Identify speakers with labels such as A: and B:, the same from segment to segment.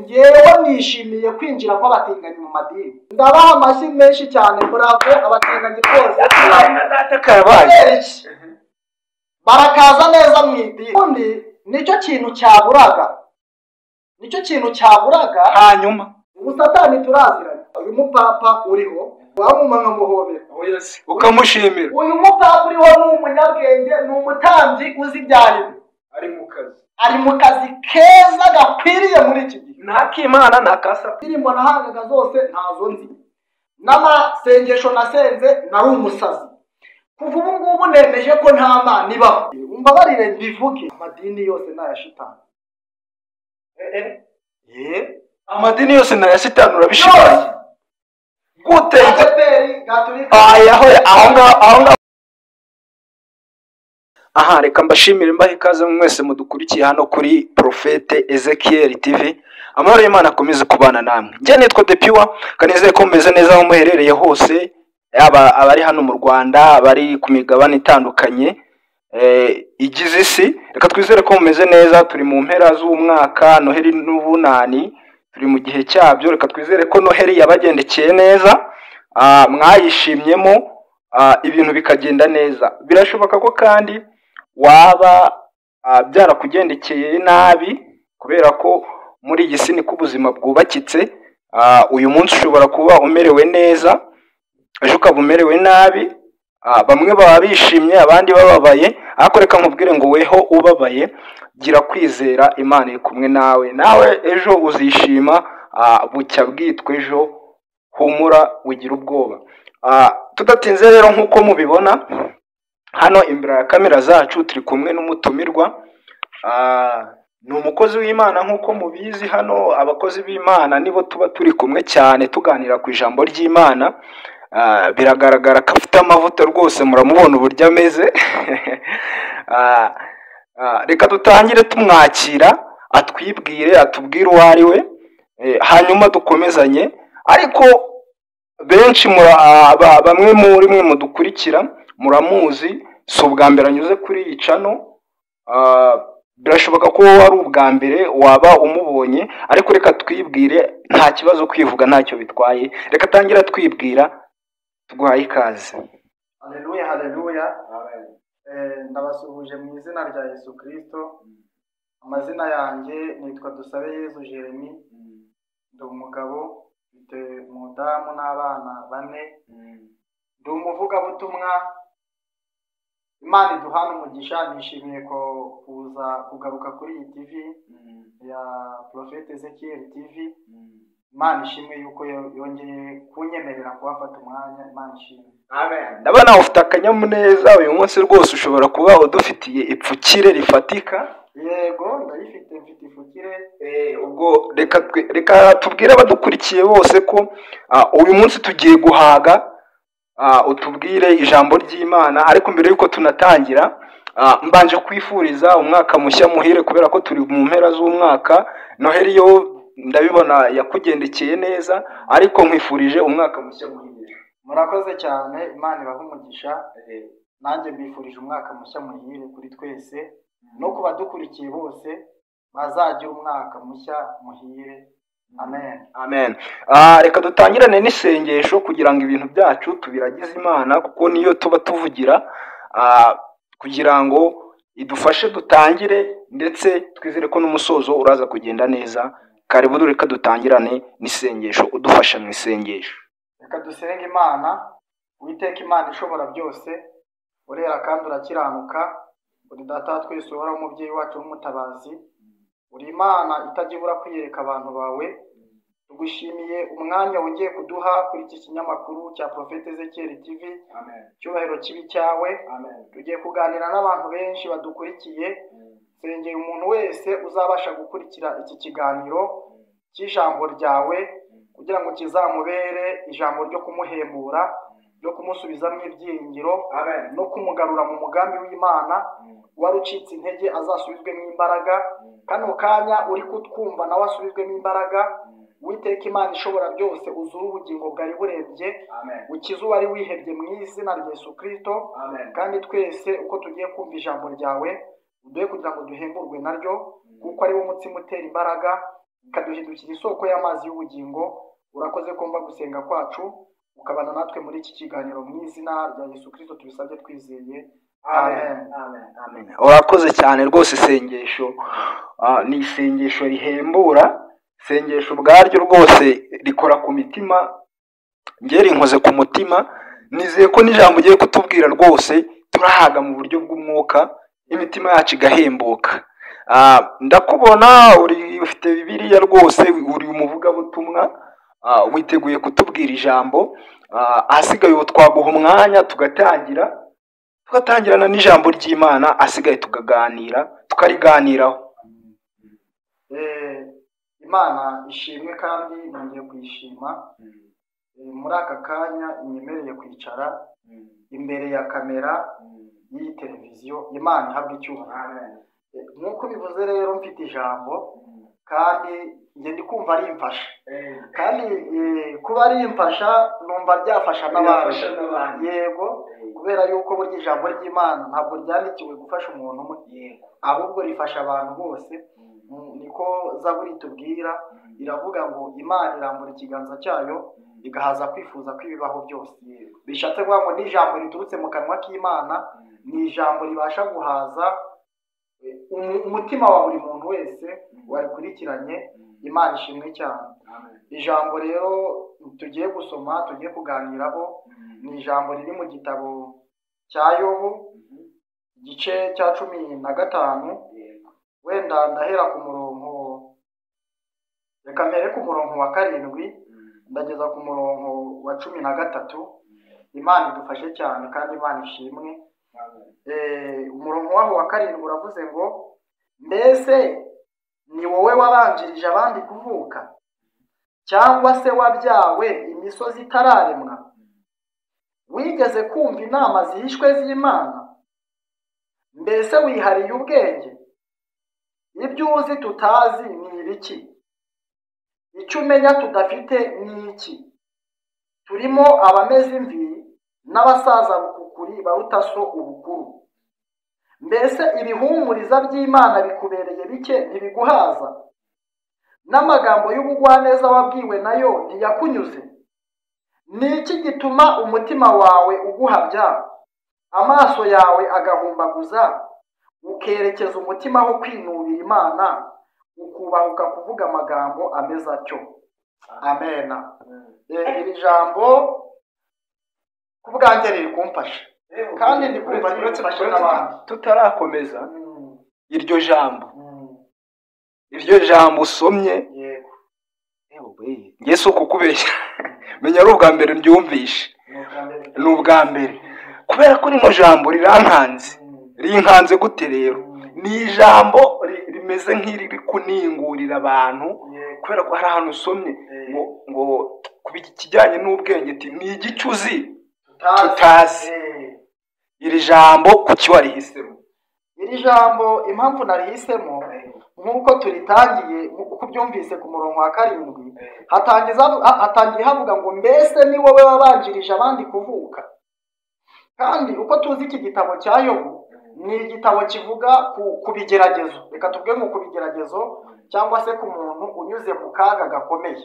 A: Ngewe nishimiye kwinjira kw'abatinganyi mu madini. Ndabaha amashyi menshi cyane, bravo abatinganyi rwose.
B: Data karabaye.
A: Kubera iki? Barakaza neza mu idini. Ubundi nicyo kintu cyaburaga, nicyo kintu cyaburaga.
B: Hanyuma
A: ubu Satani turaziranye. Uyu mupapa uriho wamuma nkamuhobera,
B: ukamushimira.
A: Uyu mupapa uriho ni umunyabwenge, ni umutambyi uzi ibyo arimo.
B: Ari mu kazi,
A: ari mu kazi keza gakwiriye muri iki gihe.
B: Nta k'Imana nta kasa.
A: Indirimbo nahangaga zose ntazo nzi, n'amasengesho nasenze nari umusazi. Kuva ubu ngubu nemeje ko nta Mana ibaho. Umbabarire mbivuge, amadini yose ni aya shitani.
B: Amadini yose ni aya shitani, urabishimangira gute?
A: ADEPR, Gatolika.
B: Aho aho ngaho, aho ngaho. Aha reka mbashimire, mbahe ikaze mwese mudukurikiye hano kuri Prophète Ezekiel TV. Amahoro y'Imana akomeze kubana namwe. Njye nitwa Depiwa, kanizeye ko mumeze neza aho muherereye hose, yaba abari hano mu Rwanda, abari ku migabane itandukanye igize isi. Reka twizere ko mumeze neza. Turi mu mpera z'umwaka, Noheli n'Ubunani turi mu gihe cyabyo. Reka twizere ko Noheli yabagendekeye neza, mwayishimyemo, ibintu bikagenda neza. Birashoboka ko kandi waba byarakugendekeye nabi, kubera ko muri iyi si niko ubuzima bwubakitse. Uyu munsi ushobora kuba umerewe neza, ejo ukaba umerewe nabi. Bamwe baba bishimye, abandi bababaye. Ariko reka nkubwire ngo weho ubabaye, gira kwizera, Imana iri kumwe nawe. Nawe ejo uzishima, bucya bwitwa ejo. Humura, ugira ubwoba. Tudatinze rero, nk'uko mubibona hano imbere ya kamera zacu, turi kumwe n'umutumirwa. Ni umukozi w'Imana. Nk'uko mubizi, hano abakozi b'Imana nibo tuba turi kumwe cyane, tuganira ku ijambo ry'Imana. Biragaragara ko afite amavuta rwose, muramubona uburyo ameze. Reka dutangire tumwakira, atwibwire, atubwire uwo ari we, hanyuma dukomezanye. Ariko benshi bamwe muri mwe mudukurikira muramuzi, si ubwa mbere anyuze kuri iyi channel. Birashoboka ko wowe ari ubwa mbere waba umubonye, ariko reka twibwire, nta kibazo, kwivuga ntacyo bitwaye. Reka tangira twibwira, tuguhaye ikaze.
A: Haleluya, haleluya. Ndabasuhuje mu izina rya Yesu Kristo. Amazina yanjye nitwa Dusabe Yezu Jeremy, ndi umugabo, mfite umudamu n'abana bane, ndi umuvugabutumwa. Imana iduhana umugisha. Nishimiye ko kuza kugaruka kuri iyi TV ya Prophet Ezekiel TV. Imana ishimwe yuko yongeye kunyemerera kuhafata umwanya. Imana ishimwe.
B: Ndabona ufite akanyamuneza uyu munsi rwose, ushobora kuba udufitiye ipfukire rifatika.
A: Yego, ndayifite, mfite ifukire.
B: Ubwo reka tubwire abadukurikiye bose ko uyu munsi tugiye guhaga, utubwire ijambo ry'Imana. Ariko mbere y'uko tunatangira, mbanje kwifuriza umwaka mushya muhire, kubera ko turi mu mpera z'umwaka. Noheli yo ndabibona yakugendekeye neza, ariko nkwifurije umwaka mushya muhire.
A: Murakoze cyane, Imana ibahe umugisha. Nanjye mbifurije umwaka mushya muhire kuri twese no ku badukurikiye bose, bazagira umwaka mushya muhire. Amen.
B: Amen. Reka dutangirane n'isengesho kugira ngo ibintu byacu tubiragize Imana, kuko niyo tuba tuvugira, kugira ngo idufashe dutangire, ndetse twizere ko n'umusozo uraza kugenda neza. Karibu, reka dutangirane n'isengesho, udufasha mu isengesho.
A: Reka dusenge Imana. Uwiteka Imana ishobora byose, urera kandi urakiranuka, uri Data wa twese uhoraho, umubyeyi wacu w'umutabazi, uri Imana itajya ibura kwiyereka abantu bawe. Tugushimiye umwanya wongeye kuduha kuri iki kinyamakuru cya Prophet Ezekiel TV. Icyubahiro kibe cyawe. Tugiye kuganira n'abantu benshi badukurikiye. Nsengeye umuntu wese uzabasha gukurikira iki kiganiro cy'ijambo ryawe, kugira ngo kizamubere ijambo ryo kumuhembura, ryo kumusubizamo ibyiringiro no kumugarura mu mugambi w'Imana. Wari ucitse intege azasubizwemo imbaraga. Kano kanya uri kutwumva nawe asubizwemo imbaraga. Uwiteka Imana ishobora byose, uzure ubugingo bwari burebye, ukize uwari wihebye mu izina rya Yesu Kristo. Kandi twese uko tugiye kumva ijambo ryawe, uduhe kugira ngo duhemburwe naryo, kuko ari wo mutsima utera imbaraga. ikaduhindukira isoko y'amazi y'ubugingo. Urakoze kumva gusenga kwacu, ukabana natwe muri iki kiganiro mu izina rya Yesu Kristo tubisabye twizeye, amen.
B: Amen. Urakoze cyane rwose. Isengesho ni isengesho rihembura, isengesho ubwaryo rwose rikora ku mitima. Njye rinkoze ku mutima, nizeye ko n'ijambo ugiye kutubwira rwose turahaga mu buryo bw'umwuka, imitima yacu igahembuka. Ndakubona uri ufite Bibiliya rwose, uri umuvugabutumwa, witeguye kutubwira ijambo. Ahasigaye ubu twaguha umwanya tugatangirana n'ijambo ry'Imana, asigaye tukaganira, tukariganiraho.
A: Imana ishimwe kandi nongeye kuyishima muri aka kanya inyemereye kwicara imbere ya kamera y'iyi televiziyo. Imana ihabwa icyubahiro. Nk'uko bivuze rero, mfite ijambo kandi njye ndi kumva rimfasha, kandi kuba rimfasha numva ryafasha n'abandi. Yego, kubera yuko burya ijambo ry'Imana ntabwo ryandikiwe gufasha umuntu umwe, ahubwo rifasha abantu bose. Niko Zaburi itubwira, iravuga ngo Imana irambura ikiganza cyayo igahaza kwifuza kw'ibibaho byose. Bishatse kuvuga ngo n'ijambo riturutse mu kanwa k'Imana ni ijambo ribasha guhaza umutima wa buri muntu wese warikurikiranye. Imana ishimwe cyane. Ijambo rero tugiye gusoma, tugiye kuganiraho, ni ijambo riri mu gitabo cya Yobu, igice cya 15. Wenda ndahera ku murongo, reka mpere ku murongo wa 7 ndageza ku murongo wa 13. Imana idufashe cyane kandi Imana ishimwe. Umurongo waho wa 7 uravuze ngo: mbese ni wowe wabanjirije abandi kuvuka, cyangwa se wabyawe imisozi itararemwa? Wigeze kumva inama zihishwe z'Imana? Mbese wihariye ubwenge? Ibyo uzi tutazi ni ibiki? Icyo umenya tudafite ni iki? Turimo abameze imvi n'abasaza bukukuri baruta so ubukuru. Mbese ibihumuriza by'Imana bikubereye bike, ntibiguhaza? N'amagambo y'ubugwaneza wabwiwe nayo ntiyakunyuze? Ni iki gituma umutima wawe uguhabya, amaso yawe agahumbaguza, ukerekeza umutima wo kwinubira Imana, ukubahuka kuvuga amagambo ameze atyo? Amena. Iri jambo ku bwanjye riri kumfasha, kandi ndi kumva riri n'abandi.
B: Tutarakomeza, iryo jambo, iryo jambo usomye, njye si ukukubeshya, menya ari ubwa mbere ndyumvishe, ni ubwa mbere, kubera ko rino jambo rirankanze. Rinkanze gute rero? Ni ijambo rimeze nk'iriri kuningurira abantu, kubera ko hari ahantu usomye ngo ku kijyanye n'ubwenge ni igice uzi tutazi. Iri jambo kuki warihisemo?
A: Iri jambo impamvu narihisemo, nk'uko turitangiye, uko byumvise ku murongo wa 7, hatangiye havuga ngo: mbese ni wowe wabanjirije abandi kuvuka? Kandi uko tuzi iki gitabo cya Yobu ni igitabo kivuga ku bigeragezo, reka tuvuge ngo ku bigeragezo cyangwa se ku muntu unyuze mu kaga gakomeye.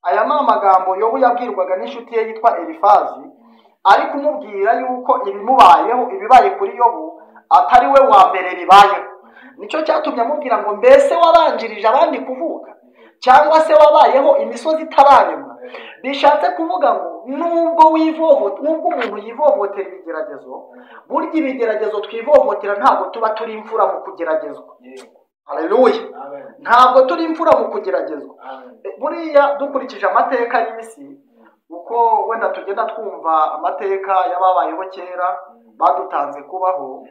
A: Aya ni amagambo Yobu yabwirwaga n'inshuti ye yitwa Elifazi, ari kumubwira yuko ibimubayeho, ibibaye kuri Yobu atari we wa mbere bibayeho. Nicyo cyatumye amubwira ngo: mbese wabanjirije abandi kuvuka, cyangwa se wabayeho imisozi itararemwa? Bishatse kuvuga ngo nubwo nubwo umuntu yivovotera ibigeragezo, burya ibigeragezo twivovotera ntabwo tuba turi imfura mu kugeragezwa. Haleluya! Ntabwo turi imfura mu kugeragezwa. Buriya dukurikije amateka y'isi, uko wenda tugenda twumva amateka y'ababayeho kera badutanze kubaho,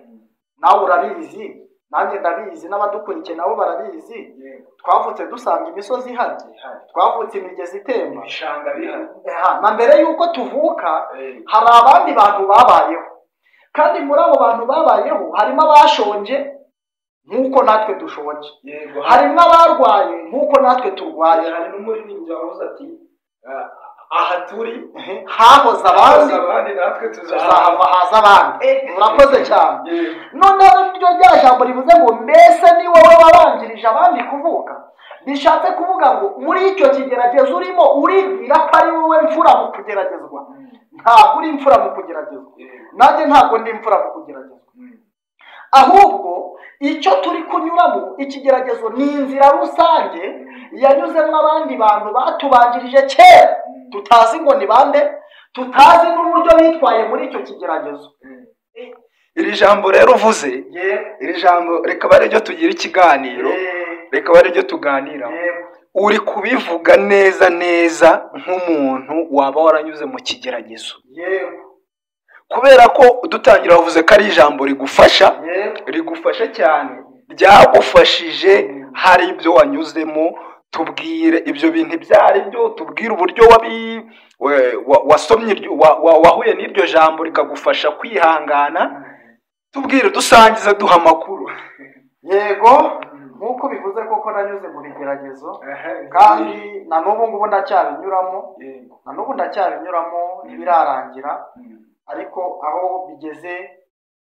A: nawe urabizi, nanjye ndabizi, n'abadukurikiye nabo barabizi. Twavutse dusanga imisozi ihari, twavutse imigezi itemba, na mbere y'uko tuvuka hari abandi bantu babayeho, kandi muri abo bantu babayeho harimo abashonje nk'uko natwe dushonje, harimo abarwaye nk'uko natwe turwaye.
B: Hari n'umuririmbyi wavuze ati: aha turi
A: hahoze abandi,
B: natwe
A: tuzahava haza abandi. Urakoze cyane. Noneho iryo rya jambo rivuze ngo: mbese ni wowe wabanjirije abandi kuvuka? Bishatse kuvuga ngo muri icyo kigeragezo urimo uribwira ko ari wowe mfura mu kugeragezwa. Ntabwo uri imfura mu kugeragezwa, nanjye ntabwo ndi imfura mu kugeragezwa. Ahubwo icyo turi kunyuramo, ikigeragezo ni inzira rusange yanyuzemo abandi bantu batubanjirije kera, tutazi ngo ni bande, tutazi n'uburyo bitwaye muri icyo kigeragezo.
B: Iri jambo rero uvuze, iri jambo rikaba ariryo tugira ikiganiro, rikaba ariryo tuganira. Uri kubivuga neza neza nk'umuntu waba waranyuze mu kigeragezo. Kubera ko dutangira wavuze ko ari ijambo rigufasha, rigufasha cyane, ryagufashije, hari ibyo wanyuzemo. Tubwire ibyo bintu ibyo ari byo, tubwire uburyo wasomye, wahuye n'iryo jambo rikagufasha kwihangana, tubwire, dusangize, duha amakuru.
A: Yego, nk'uko bivuze koko nanyuze mu bigeragezo, kandi na n'ubu ngubu ndacyabinyuramo, na n'ubu ndacyabinyuramo, ntibirarangira. Ariko aho bigeze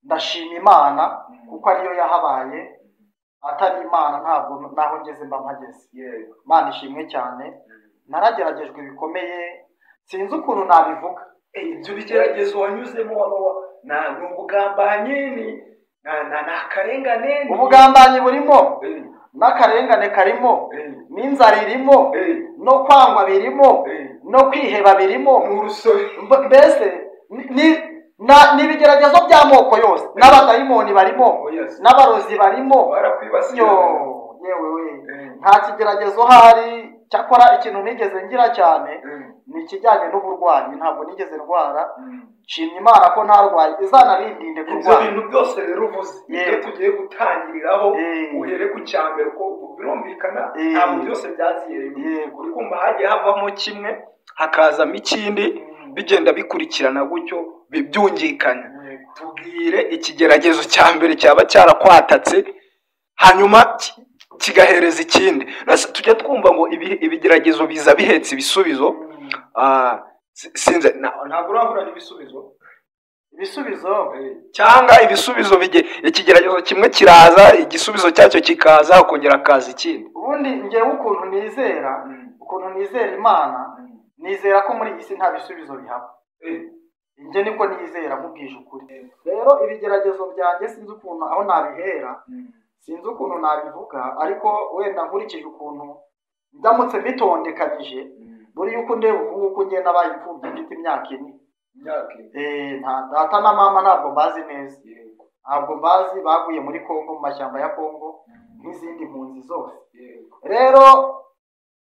A: ndashima Imana kuko ariyo yahabaye, atari Imana ntabwo naho ngeze mba mpageze. Imana ishimwe cyane, narageragejwe bikomeye, sinzi ukuntu nabivuga.
B: Ibyo bigeragezo wanyuzemo ni ubugambanyi, ni akarengane.
A: Ubugambanyi burimo, n'akarengane karimo, n'inzara irimo, no kwangwa birimo, no kwiheba birimo, mbese ni ibigeragezo by'amoko yose. N'abadayimoni barimo, n'abarozi barimo. Yewe we, nta kigeragezo hari. Cyakora ikintu nigeze ngira cyane ni ikijyanye n'uburwayi. Ntabwo nigeze ndwara, nshimye Imana ko ntarwaye, izanabindinde kurwara.
B: Ibyo bintu byose rero uvuze nibyo tugiye gutangiriraho, uhere ku cya mbere, ko birumvikana ntabwo byose byaziye. Uri kumva hagiye havamo kimwe hakazamo ikindi, bigenda bikurikirana gutyo byungikanya. Tubwire ikigeragezo cya mbere cyaba cyarakwatatse, hanyuma kigahereza ikindi. Tujya twumva ngo ibigeragezo biza bihetse ibisubizo. Sinze, ntabwo urahura n'ibisubizo.
A: Ibisubizo
B: cyangwa ibisubizo ikigeragezo kimwe kiraza, igisubizo cyacyo kikaza, ukongera akaza ikindi.
A: Ubundi ngewe ukuntu nizera, ukuntu nizera Imana, nizera ko muri iyi si nta bisubizo bihaba. Njye niko nizera, nkubwije ukuri. Rero ibigeragezo byanjye sinzi ukuntu aho nabihera, sinzi ukuntu nabivuga, ariko wenda nkurikije ukuntu ndamutse mbitondekanyije, buri yuko ndeba uku nguku njye nabaye imfubyi mfite imyaka 4. Data na mama ntabwo mbazi neza, ntabwo mbazi, baguye muri Kongo, mu mashyamba ya Kongo nk'izindi mpunzi zose. Rero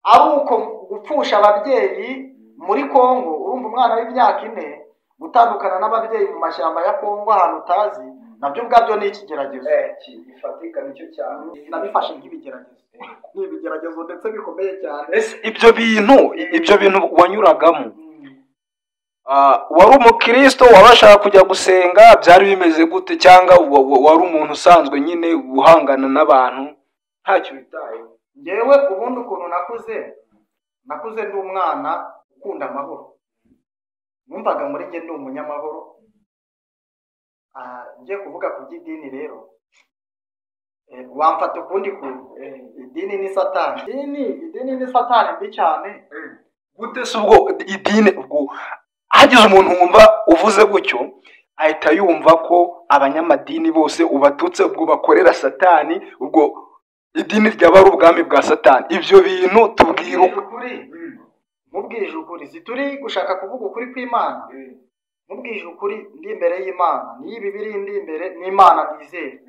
A: ari uko gupfusha ababyeyi muri Kongo, urumva umwana w'imyaka 4 gutandukana n'ababyeyi mu mashyamba ya Kongo ahantu utazi, nabyo ubwabyo ni ikigeragezo
B: gifatika, nicyo cyane
A: nabifashe nk'ibigeragezo, ni ibigeragezo ndetse bikomeye cyane.
B: Ibyo bintu wanyuragamo, wari umukristo wabashaka kujya gusenga, byari bimeze gute? Cyangwa wari umuntu usanzwe nyine uhangana n'abantu ntacyo witayeho?
A: Ngewe ubundi ukuntu nakuze ndi umwana ukunda amahoro, numvaga muri njye ndi umunyamahoro. Ngiye kuvuga ku by'idini rero, wamfata ukundi kuntu. Idini ni satani, idini ni satani mbi cyane.
B: Gute se ubwo idini? Ubwo hagize umuntu wumva uvuze gutyo ahita yumva ko abanyamadini bose ubatutse, ubwo bakorera satani, ubwo idini ryaba ari ubwami bwa satani. Ibyo bintu tubwira
A: ukuri, mubwije ukuri, si turi gushaka kuvuga ukuri kw'Imana. Mubwije ukuri, ndi imbere y'Imana, niyi Bibiliya ndi imbere n'Imana nizeye.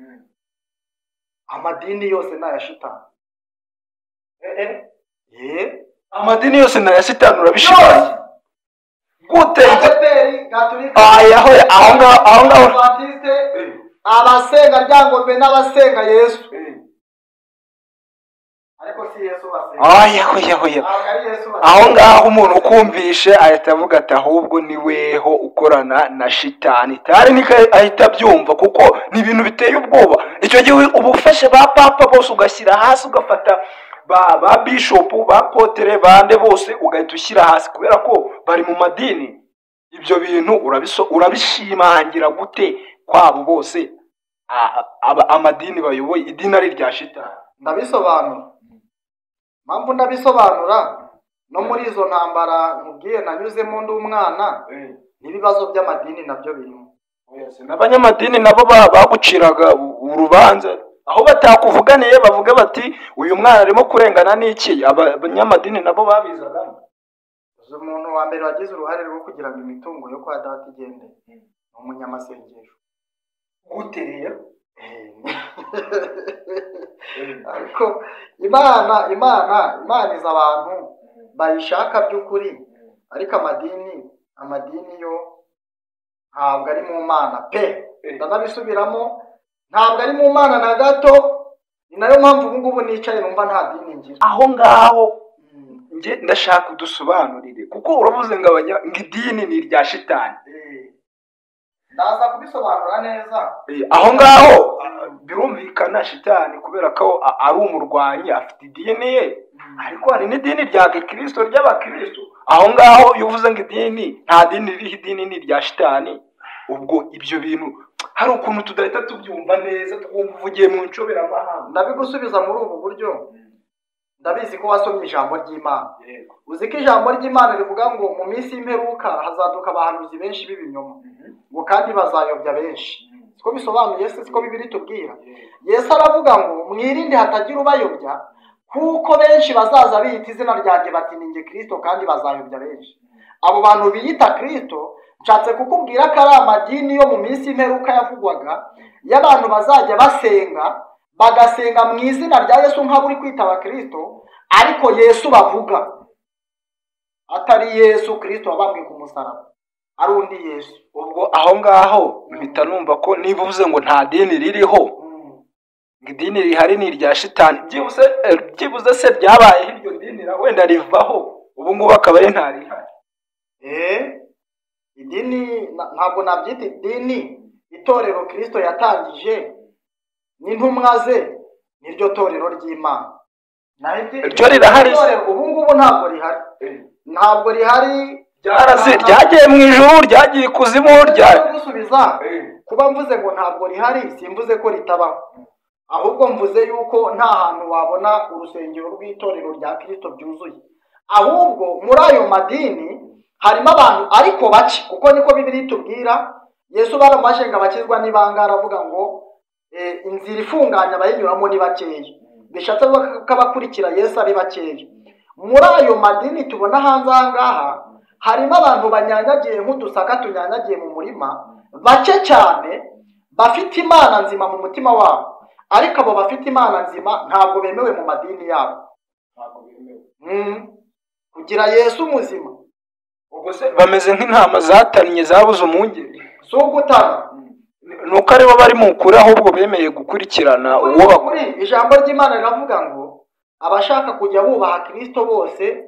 A: Amadini yose ni aya shitani.
B: Amadini yose ni aya shitani, urabishimangira gute?
A: ADEPR, Gatolika,
B: aho ngaho
A: Adventiste, abasenga Ryangombe n'abasenga Yesu, ariko si Yesu basenga.
B: Aho ngaho umuntu ukumvishe ahita avuga ati ahubwo ni weho ukorana na shitani, tari niko ahita abyumva, kuko ni ibintu biteye ubwoba. Icyo gihe uba ufashe ba papa bose ugashyira hasi, ugafata ba bishopu, ba potere, bande bose ugahita ushyira hasi, kubera ko bari mu madini. Ibyo bintu urabishimangira gute kwabo bose amadini bayoboye, idini ari irya shitani?
A: Ndabisobanura. Mpamvu ndabisobanura, no muri izo ntambara nkubwiye nanyuzemo ndi umwana, n'ibibazo by'amadini nabyo birimo.
B: N'abanyamadini nabo baguciraga urubanza, aho batakuvuganiye bavuga bati uyu mwana arimo kurengana n'iki, abanyamadini nabo babizagamo.
A: Umuntu wa mbere wagize uruhare rwo kugira ngo imitungo yo kwa data igende ni umunyamasengesho.
B: Gute rero?
A: Ariko Imana iza abantu bayishaka by'ukuri, ariko amadini yo ntabwo ari mu Mana pe. Ndanabisubiramo, ntabwo ari mu Mana na gato. Ni nayo mpamvu ubu ngubu nicaye numva nta dini ngira.
B: Aho ngaho nge ndashaka udusobanurire, kuko uravuze ngo idini ni irya shitani.
A: Ndaza kubisobanura neza.
B: Aho ngaho birumvikana, shitani kubera ko ari umurwanyi afite idini ye, ariko hari n'idini rya gikristo ry'abakristo. Aho ngaho iyo uvuze ngo idini, nta dini ririho, idini ni irya shitani, ubwo ibyo bintu hari ukuntu tudahita tubyumva neza, twumva uvugiye mu nshoberamahanga.
A: Ndabigusubiza muri ubu buryo. Ndabizi ko wasomye ijambo ry'Imana. Uzi ko ijambo ry'Imana rivuga ngo mu minsi y'imperuka hazaduka abahanuzi benshi b'ibinyoma, ngo kandi bazayobya benshi. Siko bisobanuye se? Siko Bibiliya itubwira? Yesu aravuga ngo mwirinde hatagira ubayobya, kuko benshi bazaza biyita izina ryanjye bati ni njye Kristo, kandi bazayobya benshi. Abo bantu biyita Kristo, nshatse kukubwira ko ari amadini yo mu minsi y'imperuka yavugwaga, y'abantu bazajya basenga, bagasenga mu izina rya Yesu nk'abo uri kwitaba Kristo, ariko Yesu bavuga atari Yesu Kristo wabambwe ku musaraba, ari undi Yesu.
B: Ubwo aho ngaho mpita numva ko niba uvuze ngo nta dini ririho, ngo idini rihari ni irya shitani, byibuze se ryabayeho iryo dini wenda rivaho, ubu ngubu akaba ari nta rihari.
A: Idini ntabwo nabyita idini, itorero Kristo yatangije n'intumwa ze niryo torero ry'Imana.
B: Iryo rirahari
A: ubu ngubu ntabwo rihari, ntabwo rihari,
B: ryagiye mu ijuru, ryagiye ikuzimu.
A: Gusubiza kuba mvuze ngo ntabwo rihari, simvuze ko ritabaho, ahubwo mvuze yuko nta hantu wabona urusengero rw'itorero rya Kristo byuzuye. Ahubwo muri ayo madini harimo abantu ariko bake, kuko niko Bibiliya itubwira. Yesu baramashenga abakizwa n'ibanga, aravuga ngo inzira ifunganye abayinyuramo ni bakeya, bishatse ko abakurikira Yesu ari bakeya. Muri ayo madini tubona hanze aha ngaha harimo abantu banyanyagiye nk'udusaka tunyanyagiye mu murima, bake cyane bafite Imana nzima mu mutima wabo, ariko abo bafite Imana nzima ntabwo bemewe mu madini yabo. Kugira Yesu muzima,
B: ubwo se bameze nk'intama zatannye zabuze umwungeri.
A: Si ugutana,
B: nuko aribo bari mu kuri, ahubwo bemeye gukurikirana uwo bakora.
A: Ijambo ry'Imana riravuga ngo abashaka kujya bubaha Kristo bose,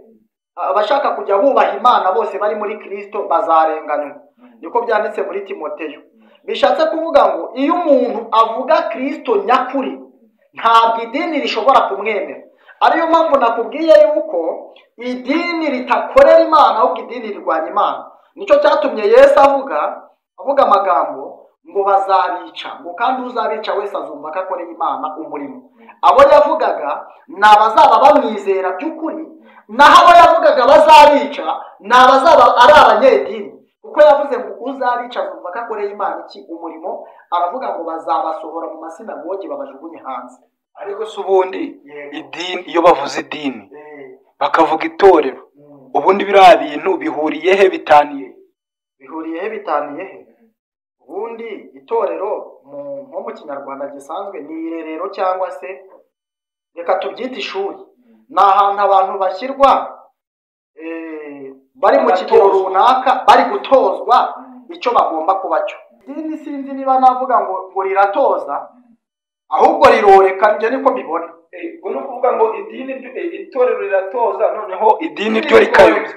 A: abashaka kujya bubaha Imana bose bari muri Kristo bazarenganywa. Niko byanditse muri Timoteyo. Bishatse kuvuga ngo iyo umuntu avuga Kristo nyakuri, ntabwo idini rishobora kumwemera. Ariyo mpamvu nakubwiye yuko idini ritakorera Imana, ahubwo idini rirwanya Imana. Nicyo cyatumye Yesu avuga amagambo ngo bazabica, ngo kandi uzabica wese azumva ko akoreye Imana umurimo. Abo yavugaga ni abazaba bamwizera by'ukuri, naho abo yavugaga bazabica ni abazaba ari abanyedini, kuko yavuze ngo uzabica azumva ko akoreye Imana iki? Umurimo. Aravuga ngo bazabasohora mu masinagogi babajugunye hanze.
B: Ariko se ubundi idini, iyo bavuze idini bakavuga itorero, ubundi biriya bintu bihuriye he, bitaniye?
A: Bihuriye he, bitaniye he? Ubundi itorero nko mu Kinyarwanda gisanzwe ni irerero, cyangwa se reka tubyite ishuri. Ni ahantu abantu bashyirwa bari mu kigero runaka, bari gutozwa icyo bagomba kuba cyo. Idini sinzi niba navuga ngo riratoza, ahubwo riroreka, njye niko mbibona.
B: Ubwo ni ukuvuga ngo idini itorero riratoza, noneho idini ryo rikayobya.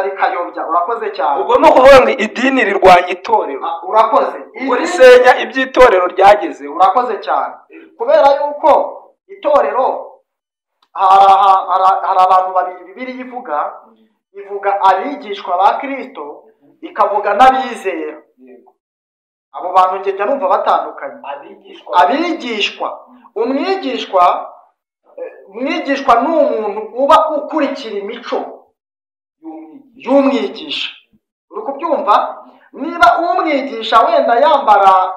A: Rikayobya, urakoze cyane.
B: Ubwo ni ukuvuga ngo idini rirwanya itorero.
A: Urakoze.
B: Ubwo risenya iby'itorero ryagezeho.
A: Urakoze cyane. Kubera yuko itorero hari abantu babiri Bibiliya ivuga abigishwa ba Kristo, ikavuga n'abizera. Abo bantu njye numva batandukanye. Abigishwa, umwigishwa Umwigishwa ni umuntu uba ukurikira imico y'umwigisha. Uri kubyumva? Niba umwigisha wenda yambara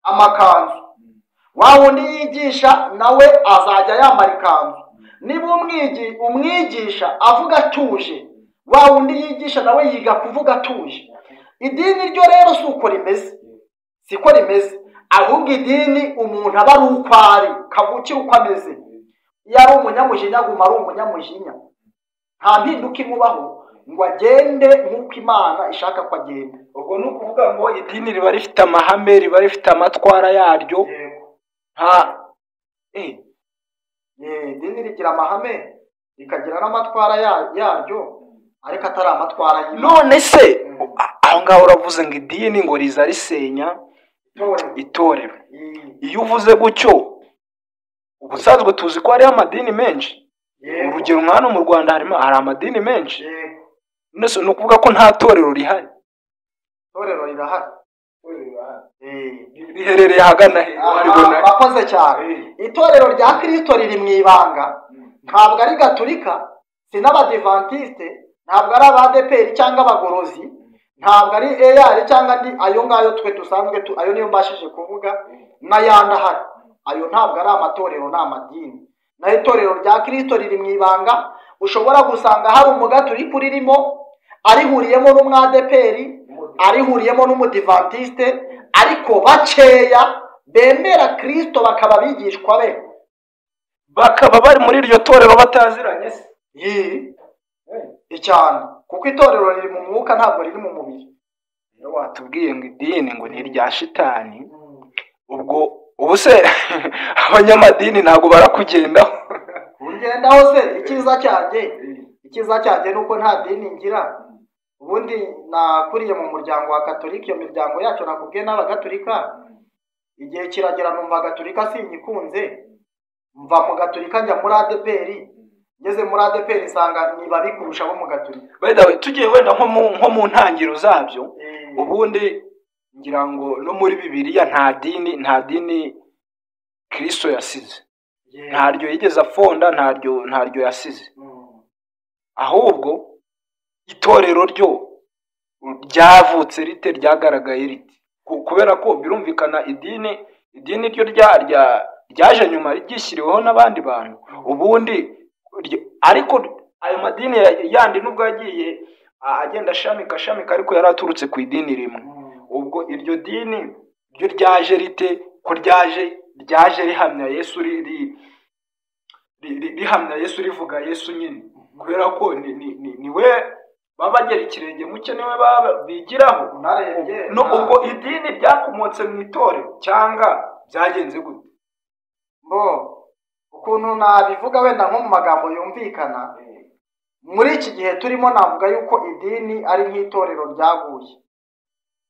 A: amakanzu, wa wundi yigisha nawe azajya yambara ikanzu. Niba umwigisha avuga atuje, wa wundi yigisha nawe yiga kuvuga atuje. Idini ryo rero si uko rimeze, siko rimeze, ahubwo idini umuntu aba ari uko ari, kavukire uko ameze. Iyo ari umunyamujinya aguma ari umunyamujinya, nta mpinduka imubaho ngo agende nk'uko Imana ishaka ko agenda.
B: Ubwo ni ukuvuga ngo idini riba rifite amahame, riba rifite amatwara yaryo. Nta
A: Idini rigira amahame rikagira n'amatwara yaryo, ariko atari amatwara y'Imana.
B: None se aho ngaho uravuze ngo idini ngo riza risenya itorero. Iyo uvuze gutyo, ubusanzwe tuzi ko hariho amadini menshi. Urugero nka hano mu Rwanda hari amadini menshi. Ni ukuvuga ko nta torero rihari.
A: Itorero rirahari.
B: Riherereye ahagana he?
A: Bakoze cyane. Itorero rya Kristo riri mu ibanga. Ntabwo ari Gaturika, si n'Abadivantiste, ntabwo ari Abadeperi cyangwa Abagorozi, ntabwo ari EAR cyangwa andi ayo ngayo twe dusanzwe, ayo niyo mbashije kuvuga n'ayandi ahari. Ayo ntabwo ari amatorero, ni amadini. Naho itorero rya Kristo riri mu ibanga, ushobora gusanga hari umugaturika uririmo, arihuriyemo n'umwadeperi, arihuriyemo n'umudivantiste, ariko bakeya bemera Kristo bakaba abigishwa be,
B: bakaba bari muri iryo torero bataziranye se.
A: Cyane, kuko itorero riri mu mwuka, ntabwo riri mu mubiri.
B: Rero watubwiye ngo idini ngo ni irya shitani, ubwo ubu se abanyamadini ntabwo barakugendaho?
A: Kungendaho se, icyiza cyanjye nuko nta dini ngira. Ubundi nakuriye mu muryango wa Katolika, iyo miryango yacu nakubwiye n'Abagatolika. Igihe kiragera numva Gatolika sinyikunze, mva mu Gatolika njya muri ADPR. Ngeze muri ADPR nsanga ni babi kurusha abo mu Gatolika.
B: By the way, tugiye wenda nko mu ntangiriro zabyo, ubundi ngira ngo no muri Bibiliya nta dini Kristo yasize, ntaryo yigeze afonda, ntaryo yasize. Ahubwo itorero ryo ryavutse rite, ryagaragaye rite? Kubera ko birumvikana idini ryo ryaje nyuma, ryishyiriweho n'abandi bantu. Ubundi ariko ayo madini yandi nubwo yagiye agenda ashamika, ariko yari aturutse ku idini rimwe. Ubwo iryo dini ryo ryaje rite? Ko ryaje rihamya Yesu, rihamya Yesu, rivuga Yesu nyine, kubera ko ni we babagera ikirenge muke, niwe bigiraho. No ubwo idini ryakomotse mu itorero cyangwa byagenze gute?
A: Bo ukuntu nabivuga wenda nko mu magambo yumvikana, muri iki gihe turimo navuga yuko idini ari nk'itorero ryaguye.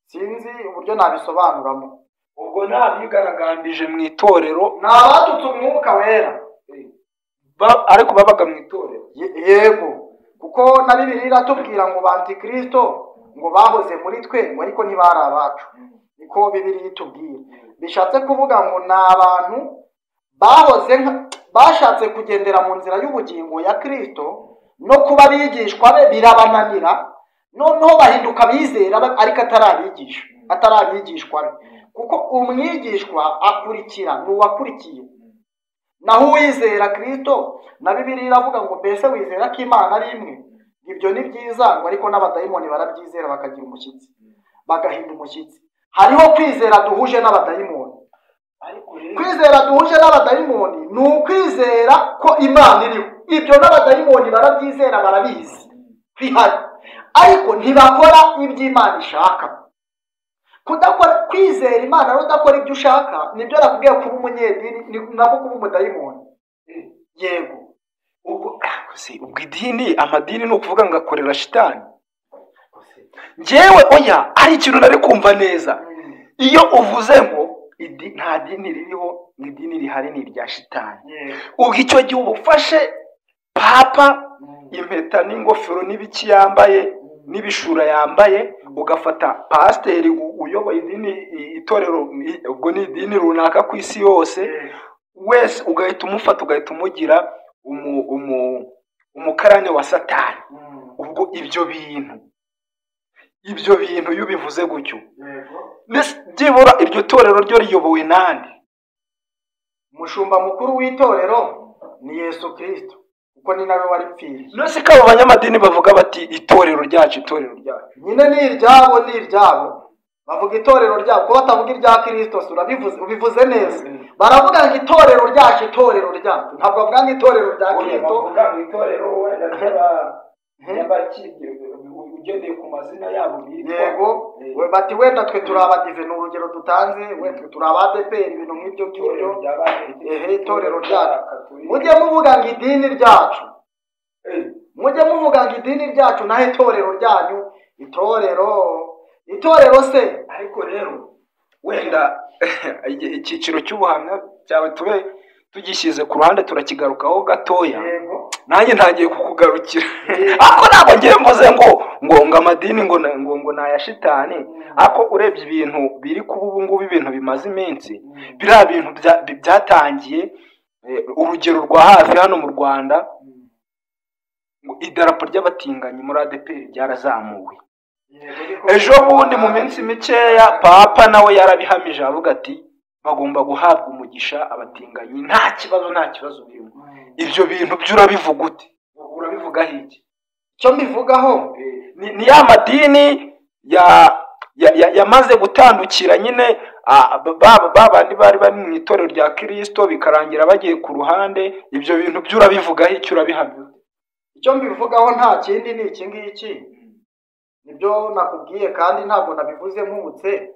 A: Sinzi uburyo nabisobanuramo.
B: Ubwo ntabigaragambije mu itorero,
A: ni abatutse umwuka wera,
B: ariko babaga mu itorero.
A: Yego, kuko na Bibiliya iratubwira ngo ba Antikristo ngo bahoze muri twe, ngo ariko ntibari abacu. Niko Bibiliya itubwira. Bishatse kuvuga ngo ni abantu bahoze bashatse kugendera mu nzira y'ubugingo ya Kristo no kuba abigishwa be birabananira, noneho bahinduka abizera ariko atari abigishwa be. Kuko umwigishwa akurikira ni uwakurikiye, naho uwizera Kristo, na Bibiliya iravuga ngo mbese wizera ko Imana ari imwe? Ibyo ni byiza, ngo ariko n'abadayimoni barabyizera bakagira umushyitsi, bagahinda umushyitsi. Hariho kwizera duhuje n'abadayimoni. Kwizera duhuje n'abadayimoni ni ukwizera ko Imana iriho. Ibyo n'abadayimoni barabyizera, barabizi bihari, ariko ntibakora iby'Imana ishaka. Kudakora kwizera Imana no udakora ibyo ushaka, nibyo nakubwiye kuba umunyedini, nako kuba umudayimoni. Yego.
B: Ubwo idini, amadini ni ukuvuga ngo akorera shitani. Njyewe oya, ari ikintu nari kumva neza. Iyo uvuze ngo nta dini ririho, idini rihari ni irya shitani. Ubwo icyo gihe ubufashe papa impeta n'ingofero n'ibiki yambaye n'ibishura yambaye, ugafata pasiteri uyoboye idini, itorero, ubwo ni idini runaka ku isi yose, wese ugahita umufata ugahita umugira umukarani wa Satani. Ubwo ibyo bintu iyo ubivuze gutyo, byibura iryo torero ryo riyobowe nande?
A: Umushumba mukuru w'itorero ni Yesu Kristo, kuko ni nawe waripfiriye.
B: Nose ko abo banyamadini bavuga bati itorero ryacu, itorero ryacu
A: nyine ni iryabo, ni iryabo. Bavuga itorero ryabo, kuko batavuga irya Kristo. Urabivuze, ubivuze neza. Baravuga ngo itorero ryacu, itorero ryacu, ntabwo bavuga ngo itorero rya Kristo.
B: Bavuga ngo itorero wenda ugendeye ku mazina yabo bitwa.
A: Yego, bati wenda twe turi abadive, ni urugero dutanze, wenda twe turi abadeperi, ibintu nk'ibyo ngibyo. Ehe, itorero ryacu. Mujye muvuga ngo idini ryacu, mujye muvuga ngo idini ryacu, naho itorero ryanyu, itorero se.
B: Ariko rero wenda icyiciro cy'ubuhamya cyawe tube tugishyize ku ruhande, turakigarukaho gatoya. Nanjye ntangiye kukugarukira, ariko ntabwo ngiye mvuze ngo amadini ngo ni aya shitani. Ariko urebye ibintu biri kuba ubu ngubu, ibintu bimaze iminsi, biriya bintu byatangiye. Urugero rwa hafi hano mu Rwanda, idarapo ry'abatinganyi muri ADEPR ryarazamuwe ejo bundi mu minsi mikeya. Papa nawe yarabihamije avuga ati bagomba guhabwa umugisha abatinganyi, nta kibazo, nta kibazo birimo. Ibyo bintu byo urabivuga ute? Urabivugaho iki?
A: Icyo mbivugaho
B: ni ya madini yamaze gutandukira nyine, babandi bari bari mu itorero rya Kristo bikarangira bagiye ku ruhande. Ibyo bintu byo urabivugaho iki? Urabihamya?
A: Icyo mbivugaho nta kindi, ni iki ngiki, nibyo nakubwiye, kandi ntabwo nabivuze nkubutse,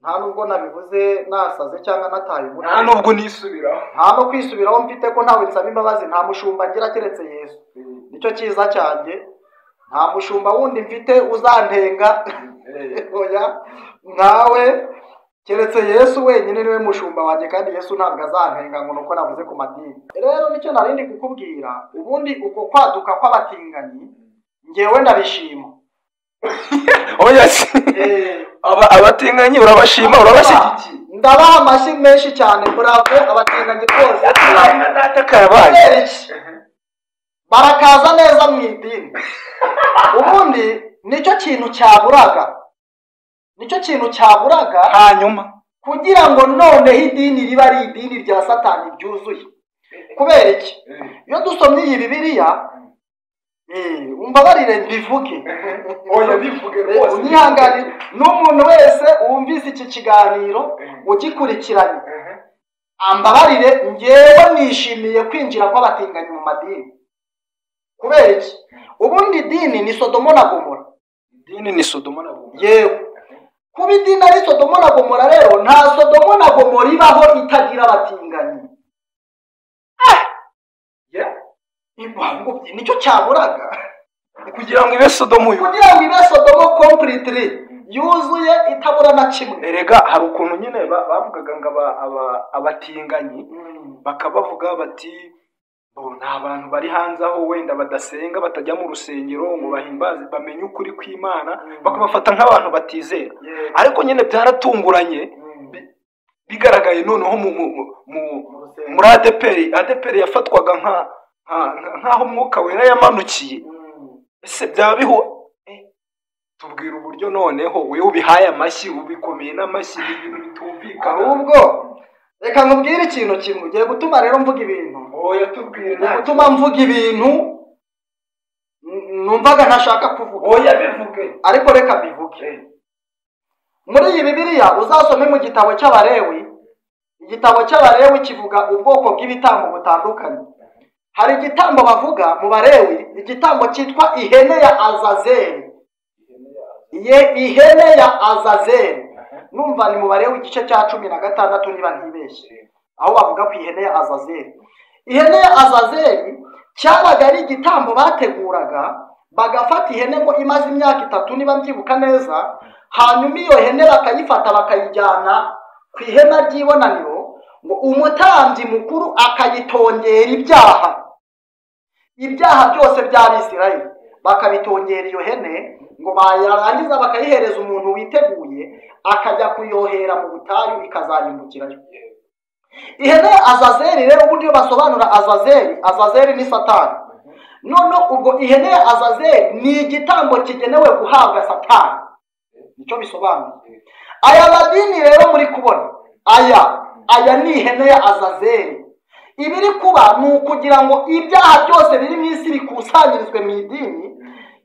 A: nta nubwo nabivuze nasaze cyangwa nataye umutwe,
B: nta nubwo nisubiraho,
A: nta no kwisubiraho mfite, ko ntawe nsaba imbabazi, nta mushumba ngira keretse Yesu. Nicyo cyiza cyanjye, nta mushumba wundi mfite uzantenga, oya, ntawe keretse Yesu wenyine, niwe mushumba wanjye, kandi Yesu ntabwo azantenga ngo nuko navuze ku madini. Rero nicyo narindi kukubwira, ubundi uko kwaduka kw'abatinganyi ngewe ndabishima.
B: Oya, abatinganyi urabashima, urabashyigikiye?
A: Ndabaha amashyi menshi cyane, bravo abatinganyi rwose. Barakaza neza mu idini. Ubundi nicyo kintu cyaburaga, nicyo kintu cyaburaga
B: hanyuma
A: kugira ngo noneho idini riba ari idini rya Satani ryuzuye. Kubera iki? Iyo dusomye iyi Bibiliya, umbabarire mbivuge,
B: oya bivuge rwose,
A: unyihanganire, n'umuntu wese wumvise iki kiganiro ugikurikiranye ambabarire, ngewe nishimiye kwinjira kw'abatinganyi mu madini. Kubera iki? Ubundi idini ni Sodomo na Gomora.
B: Idini ni Sodomo na Gomora.
A: Yewe, kuba idini ari Sodomo na Gomora rero, nta Sodomo na Gomora ibaho itagira abatinganyi. Nicyo cyaburaga
B: kugira ngo ibe Sodomo,
A: kugira ngo ibe Sodomo completely yuzuye, itabura na kimwe.
B: Erega hari ukuntu nyine bavugaga ngo abatinganyi bakabavuga bati ni abantu bari hanze aho wenda badasenga, batajya mu rusengero ngo bahimbaze, bamenye ukuri kw'Imana, bakabafata nk'abantu batizera. Ariko nyine byaratunguranye bigaragaye noneho muri ADEPR. ADEPR yafatwaga nk'aho umwuka wera yamanukiye. Ese byaba biho? Tubwira uburyo noneho wewe ubihaye amashyi, ubikomeye n'amashyi, ibintu bitumvikana.
A: Ahubwo reka nkubwire ikintu kimwe, ugiye gutuma rero mvuga ibintu.
B: Oya tubwire.
A: Gutuma mvuga ibintu numvaga ntashaka kuvuga.
B: Oya bivuge.
A: Ariko reka mbivuge. Muri iyi Bibiliya uzasome mu gitabo cy'Abalewi, igitabo cy'Abalewi kivuga ubwoko bw'ibitambo butandukanye. Hari igitambo bavuga mu Balewi, igitambo cyitwa ihene ya Azazeli. Ihene ya Azazeli. Numva ni mu Balewi igice cya 16 niba ntibeshye, aho bavuga ku ihene ya Azazeli. Ihene ya Azazeli cyabaga ari igitambo bateguraga, bagafata ihene ngo imaze imyaka 3 niba mbyibuka neza, hanyuma iyo hene bakayifata bakayijyana ku ihema ry'ibonaniro, ngo umutambyi mukuru akayitongera ibyaha, ibyaha byose by'Abisirayeli bakabitongera iyo hene, ngo bayarangiza bakayihereza umuntu witeguye akajya kuyohera mu butayu ikazarimbukirayo. Ihene ya Azazeli rero ubundi iyo basobanura Azazeli, Azazeli ni Satani. None ubwo ihene ya Azazeli ni igitambo kigenewe guhabwa Satani, nicyo bisobanuye. Aya madini rero muri kubona aya ni ihene ya Azazeli. Ibiri kuba ni ukugira ngo ibyaha byose biri mu isi bikusanyirizwe mu idini,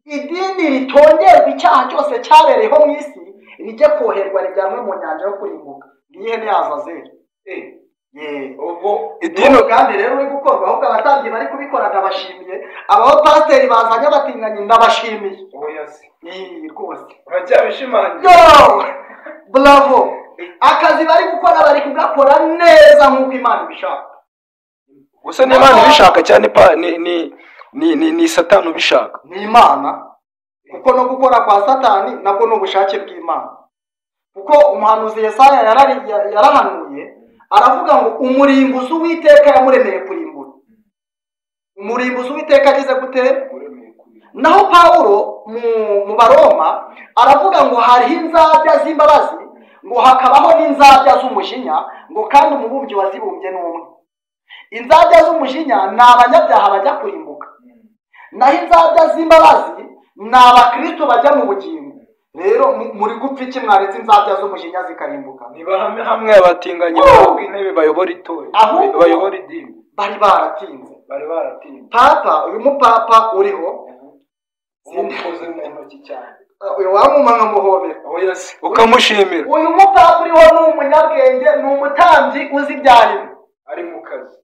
A: idini ritongerwa icyaha cyose cyabereyeho mu isi rijye koherwa rijyanwe mu nyanja yo kurimbuka. Ni ihene ya Azazeli. Ubwo idini kandi rero uri gukorwa, ahubwo abatambyi bari kubikora ndabashimiye, abapasiteri bazanye abatinganyi ndabashimiye. Rwose
B: uracyabishimangira.
A: Bravo! Akazi bari gukora bari kugakora neza nk'uko Imana ibishaka.
B: Gusa ni Imana ibishaka cyane pa ni Satani ubishaka.
A: Ni Imana, kuko no gukora kwa Satani nabwo ni ubushake bw'Imana. Kuko umuhanuzi Yesaya yarahanuye aravuga ngo umurimbuzi Uwiteka yamuremeye kurimbura. Umurimbuzi Uwiteka agize gute? Naho Pawulo mu Baroma aravuga ngo hariho inzabya z'imbabazi, ngo hakabaho n'inzabya z'umujinya, ngo kandi umubumbyi wazibumbye ni umwe. Inzabya z'umujinya ni abanyabyaha bajya kurimbuka, naho inzabya z'imbabazi ni abakristo bajya mu bugingo. Rero muri gupfa iki mwaretse inzabya z'umujinya zikarimbuka?
B: Nibahame hamwe abatinganyi bahabwa intebe bayobora itorero, bayobora idini.
A: Bari baratinze. Papa, uyu mupapa uriho
B: umukoze mu ntoki cyane,
A: uyu wamuma nkamuhobera
B: ukamushimira.
A: Uyu mupapa uriho ni umunyabwenge, ni umutambyi uzi ibyarimo,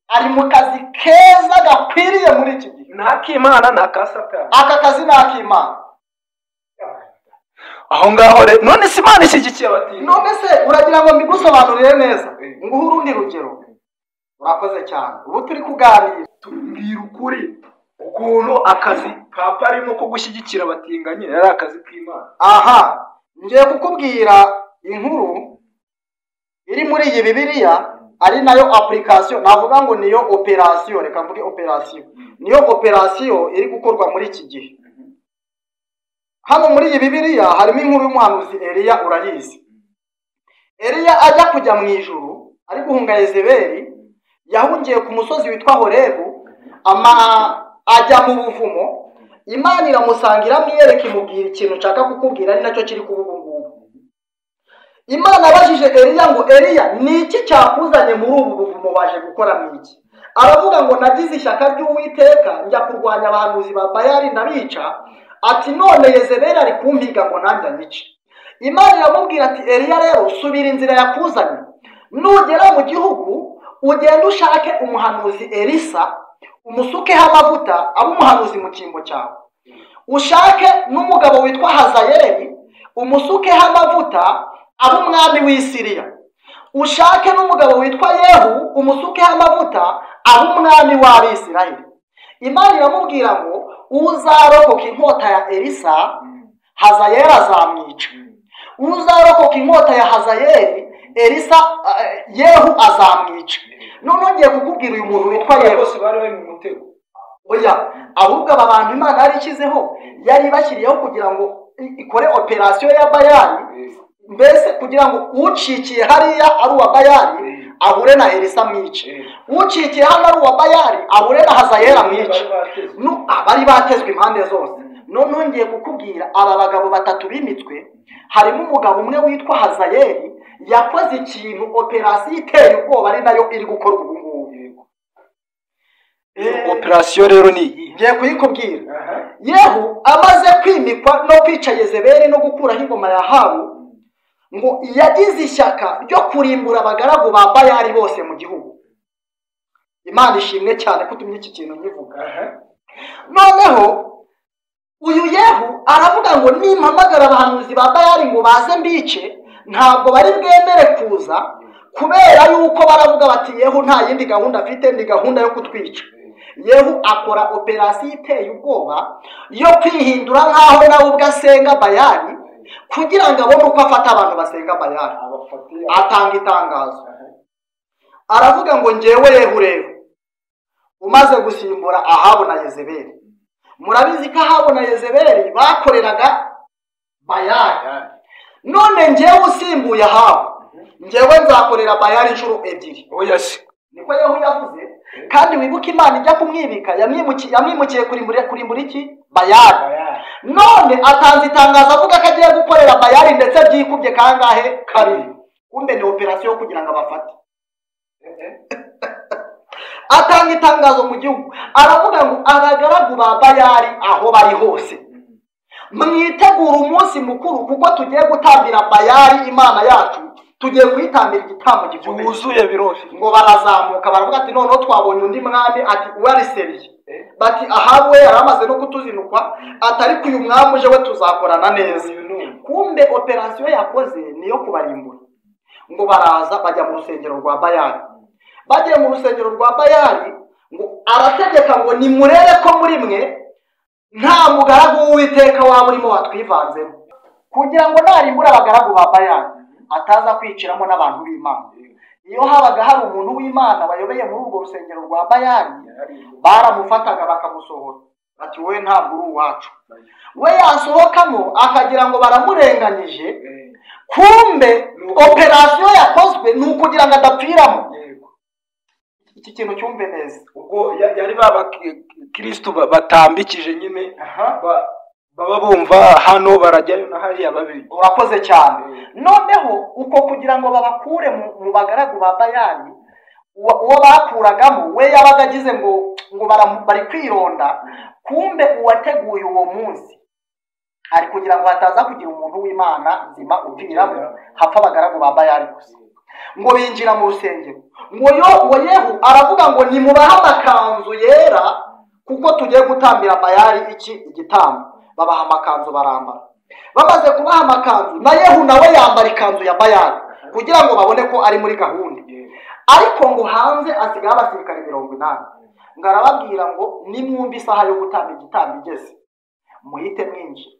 A: ari mu kazi keza gakwiriye muri iki gihe.
B: Ni ak'Imana, ni aka Satani.
A: Aka kazi ni ak'Imana.
B: Aho ngaho rero none se Imana ishyigikiye abatinganyi?
A: None se uragira ngo mbigusobanurire neza, nguhe urundi rugero. Urakoze cyane, ubu turi kuganira.
B: Tubwira ukuri ukuntu akazi papa arimo ko gushyigikira abatinganyi yari akazi k'Imana.
A: Aha ngiye kukubwira inkuru iri muri iyi Bibiliya, ari nayo application, navuga ngo niyo operation, reka mvuge operation, niyo operation iri gukorwa muri iki gihe. Hano muri iyi Bibiliya harimo inkuru y'umuhanuzi Eliya, urayizi. Eliya ajya kujya mu ijuru ari guhunga Yezebeli, yahungiye ku musozi witwa Horebu, ajya mu buvumo. Imana iramusanga iramwiyereka, imubwira ikintu nshaka kukubwira ari nacyo kiri kuba ubu ngubu. Imana abajije Eliya ngo Eliya, ni iki cyakuzanye muri ubu buvumo, waje gukora mu iki? Aravuga ngo nagize ishyaka ry'Uwiteka njya kurwanya abahanuzi ba Bayali ndabica, ati none Yezebeli ari kumpiga ngo nanjye anyice. Imana iramubwira ati Eliya rero subira inzira yakuzanye, nugera mu gihugu ugende ushake umuhanuzi Elisa, umusukeho amavuta abe umuhanuzi mu cyimbo cyawe. Ushake n'umugabo witwa Hazayeli, umusukeho amavuta abe umwami w'i Siriya. Ushake n'umugabo witwa Yehu, umusukeho amavuta abe umwami w'Abisirayeli. Imana iramubwira ngo uzarokoka inkota ya Elisa, Hazayeli azamwica. Uzarokoka inkota ya Hazayeli, Elisa Yehu azamwica. None ngiye kukubwira uyu muntu witwa Yehu.
B: Bose bari bari mu mutego.
A: Oya, ahubwo aba bantu Imana yari ishyizeho, yari bashyiriyeho kugira ngo ikore operation ya Bayali, mbese kugira ngo ucikiye hariya ari uwa Bayali ahure na Elisa mwice, ucikiye hano ari uwa Bayali ahure na Hazayeli amwice. Abari batezwe impande zose. None ngiye kukubwira aba bagabo batatu bimitswe, harimo umugabo umwe witwa Hazayeli yakoze ikintu operation iteye ubwoba, ari nayo iri gukorwa ubu ngubu.
B: Operation rero ni iyi
A: ngiye kuyikubwira. Yehu amaze kwimikwa no kwica Yezebeli no gukuraho ingoma ya Ahabu, ngo yagize ishyaka ryo kurimbura abagaragu ba Bayali bose mu gihugu. Imana ishimwe cyane ko utumye iki kintu nkivuga. Noneho uyu Yehu aravuga ngo nimpamagara abahanuzi ba Bayali ngo baze mbice, ntabwo bari bwemere kuza, kubera yuko baravuga bati Yehu nta yindi gahunda afite, ni gahunda yo kutwica. Yehu akora operasiyo iteye ubwoba yo kwihindura nk'aho nawe ubwo asenga Bayali, kugira ngo abone uko afata abantu basenga Bayali. Atanga itangazo aravuga ngo njyewe Yehu rero umaze gusimbura Ahabu na Yezebeli. Murabizi ko Ahabu na Yezebeli bakoreraga Bayali. None njyewe usimbuye Ahabu, Njyewe nzakorera Bayali inshuro 2.
B: Oya se.
A: Niko Yehu yavuze. Kandi wibuke Imana ijya kumwibika yamwimukiye kurimbura iki? Bayali. None atanze itangazo avuga ko agiye gukorera Bayali ndetse byikubye kangahe? Kabiri. Kumbe ni operation kugira ngo abafate. Atanga itangazo mu gihugu aravuga ngo abagaragu ba Bayali aho bari hose mwitegura umunsi mukuru, kuko tugiye gutambira Bayali Imana yacu, tugiye kuyitambira igitambo gikomeye
B: wuzuye biroshe.
A: Ngo barazamuka baravuga ati noneho twabonye undi mwami, ati uwariseriye, bati Ahabu we yaramaze no kutuzinukwa, atari kuyu mwami uje we tuzakorana neza. Kumbe operation yakoze niyo kubarimbura. Ngo baraza bajya mu rusengero rwa Bayali. Bagiye mu rusengero rwa Bayali, ngo arategeka ngo nimurebe ko muri mwe nta mugaragu w'Uwiteka waba urimo watwivanzemo, kugira ngo narimbura abagaragu ba Bayali ataza kwiciramo n'abantu b'Imana. Iyo habaga hari umuntu w'Imana wayobeye muri urwo rusengero rwa Bayali, baramufataga bakamusohora, bati wowe ntabwo uri uwacu. We yasohokamo akagira ngo baramurenganyije, kumbe operation yakozwe ni ukugira ngo adapfiramo. Iki kintu cyumve neza.
B: Ubwo yari baba Kristo batambikije nyine, baba bumva hano barajyayo na hariya babiri.
A: Urakoze cyane. Noneho uko kugira ngo babakure mu bagaragu ba Bayali, uwo bakuragamo we yabaga agize ngo bari kwironda, kumbe uwateguye uwo munsi ari kugira ngo hataza kugira umuntu w'Imana nzima upfiramo, hapfa abagaragu ba Bayali gusa. Ngo binjira mu rusengero, ngo Yehu aravuga ngo nimubahe amakanzu yera kuko tugiye gutambira Bayali iki igitambo. Babaha amakanzu barambara. Bamaze kubaha amakanzu, na Yehu nawe yambara ikanzu ya Bayali kugira ngo babone ko ari muri gahunda. Ariko ngo hanze asigaye abasirikare 80. Ngo arababwira ngo nimwumva isaha yo gutamba igitambo igeze, muhite mwinjira.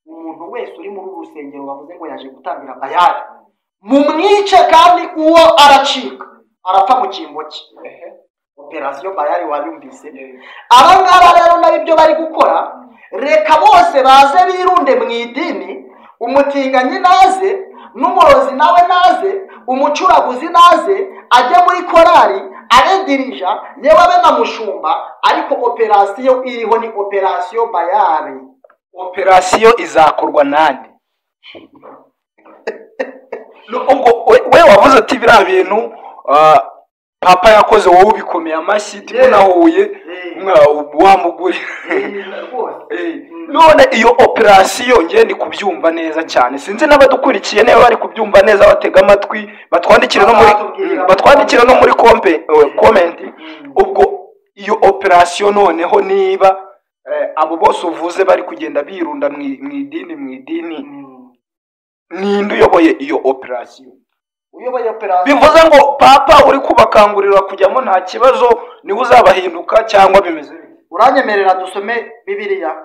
A: Umuntu wese uri muri uru rusengero bavuze ngo yaje gutambira Bayali, mumwice, kandi uwo aracika arapfa mu cyimbo cye. Operation Bayali wayumvise. Aba ngaba rero nayo ibyo bari gukora, reka bose baze birunde mu idini, umutinganyi naze, n'umurozi nawe naze, umucuraguzi naze, ajye muri korali abe dirija, yewe abe na mushumba. Ariko operation iriho ni operation Bayali.
B: Operation izakorwa nande? Ubwo we wavuze ati biriya bintu papa yakoze wowe ubikomeye amashyi, tumunahuye wamugure. None iyo operation ngiye ndi kubyumva neza cyane, sinzi n'abadukurikiye niba bari kubyumva neza, batega amatwi, batwandikira no muri comment. Ubwo iyo operation noneho niba abo bose uvuze bari kugenda birunda mu idini, ninde uyoboye iyo operation?
A: Uyoboye operation
B: bivuze ngo papa uri kubakangurira kujyamo nta kibazo, niwe uzabahinduka cyangwa bimeze bite?
A: Uranyemerera dusome Bibiliya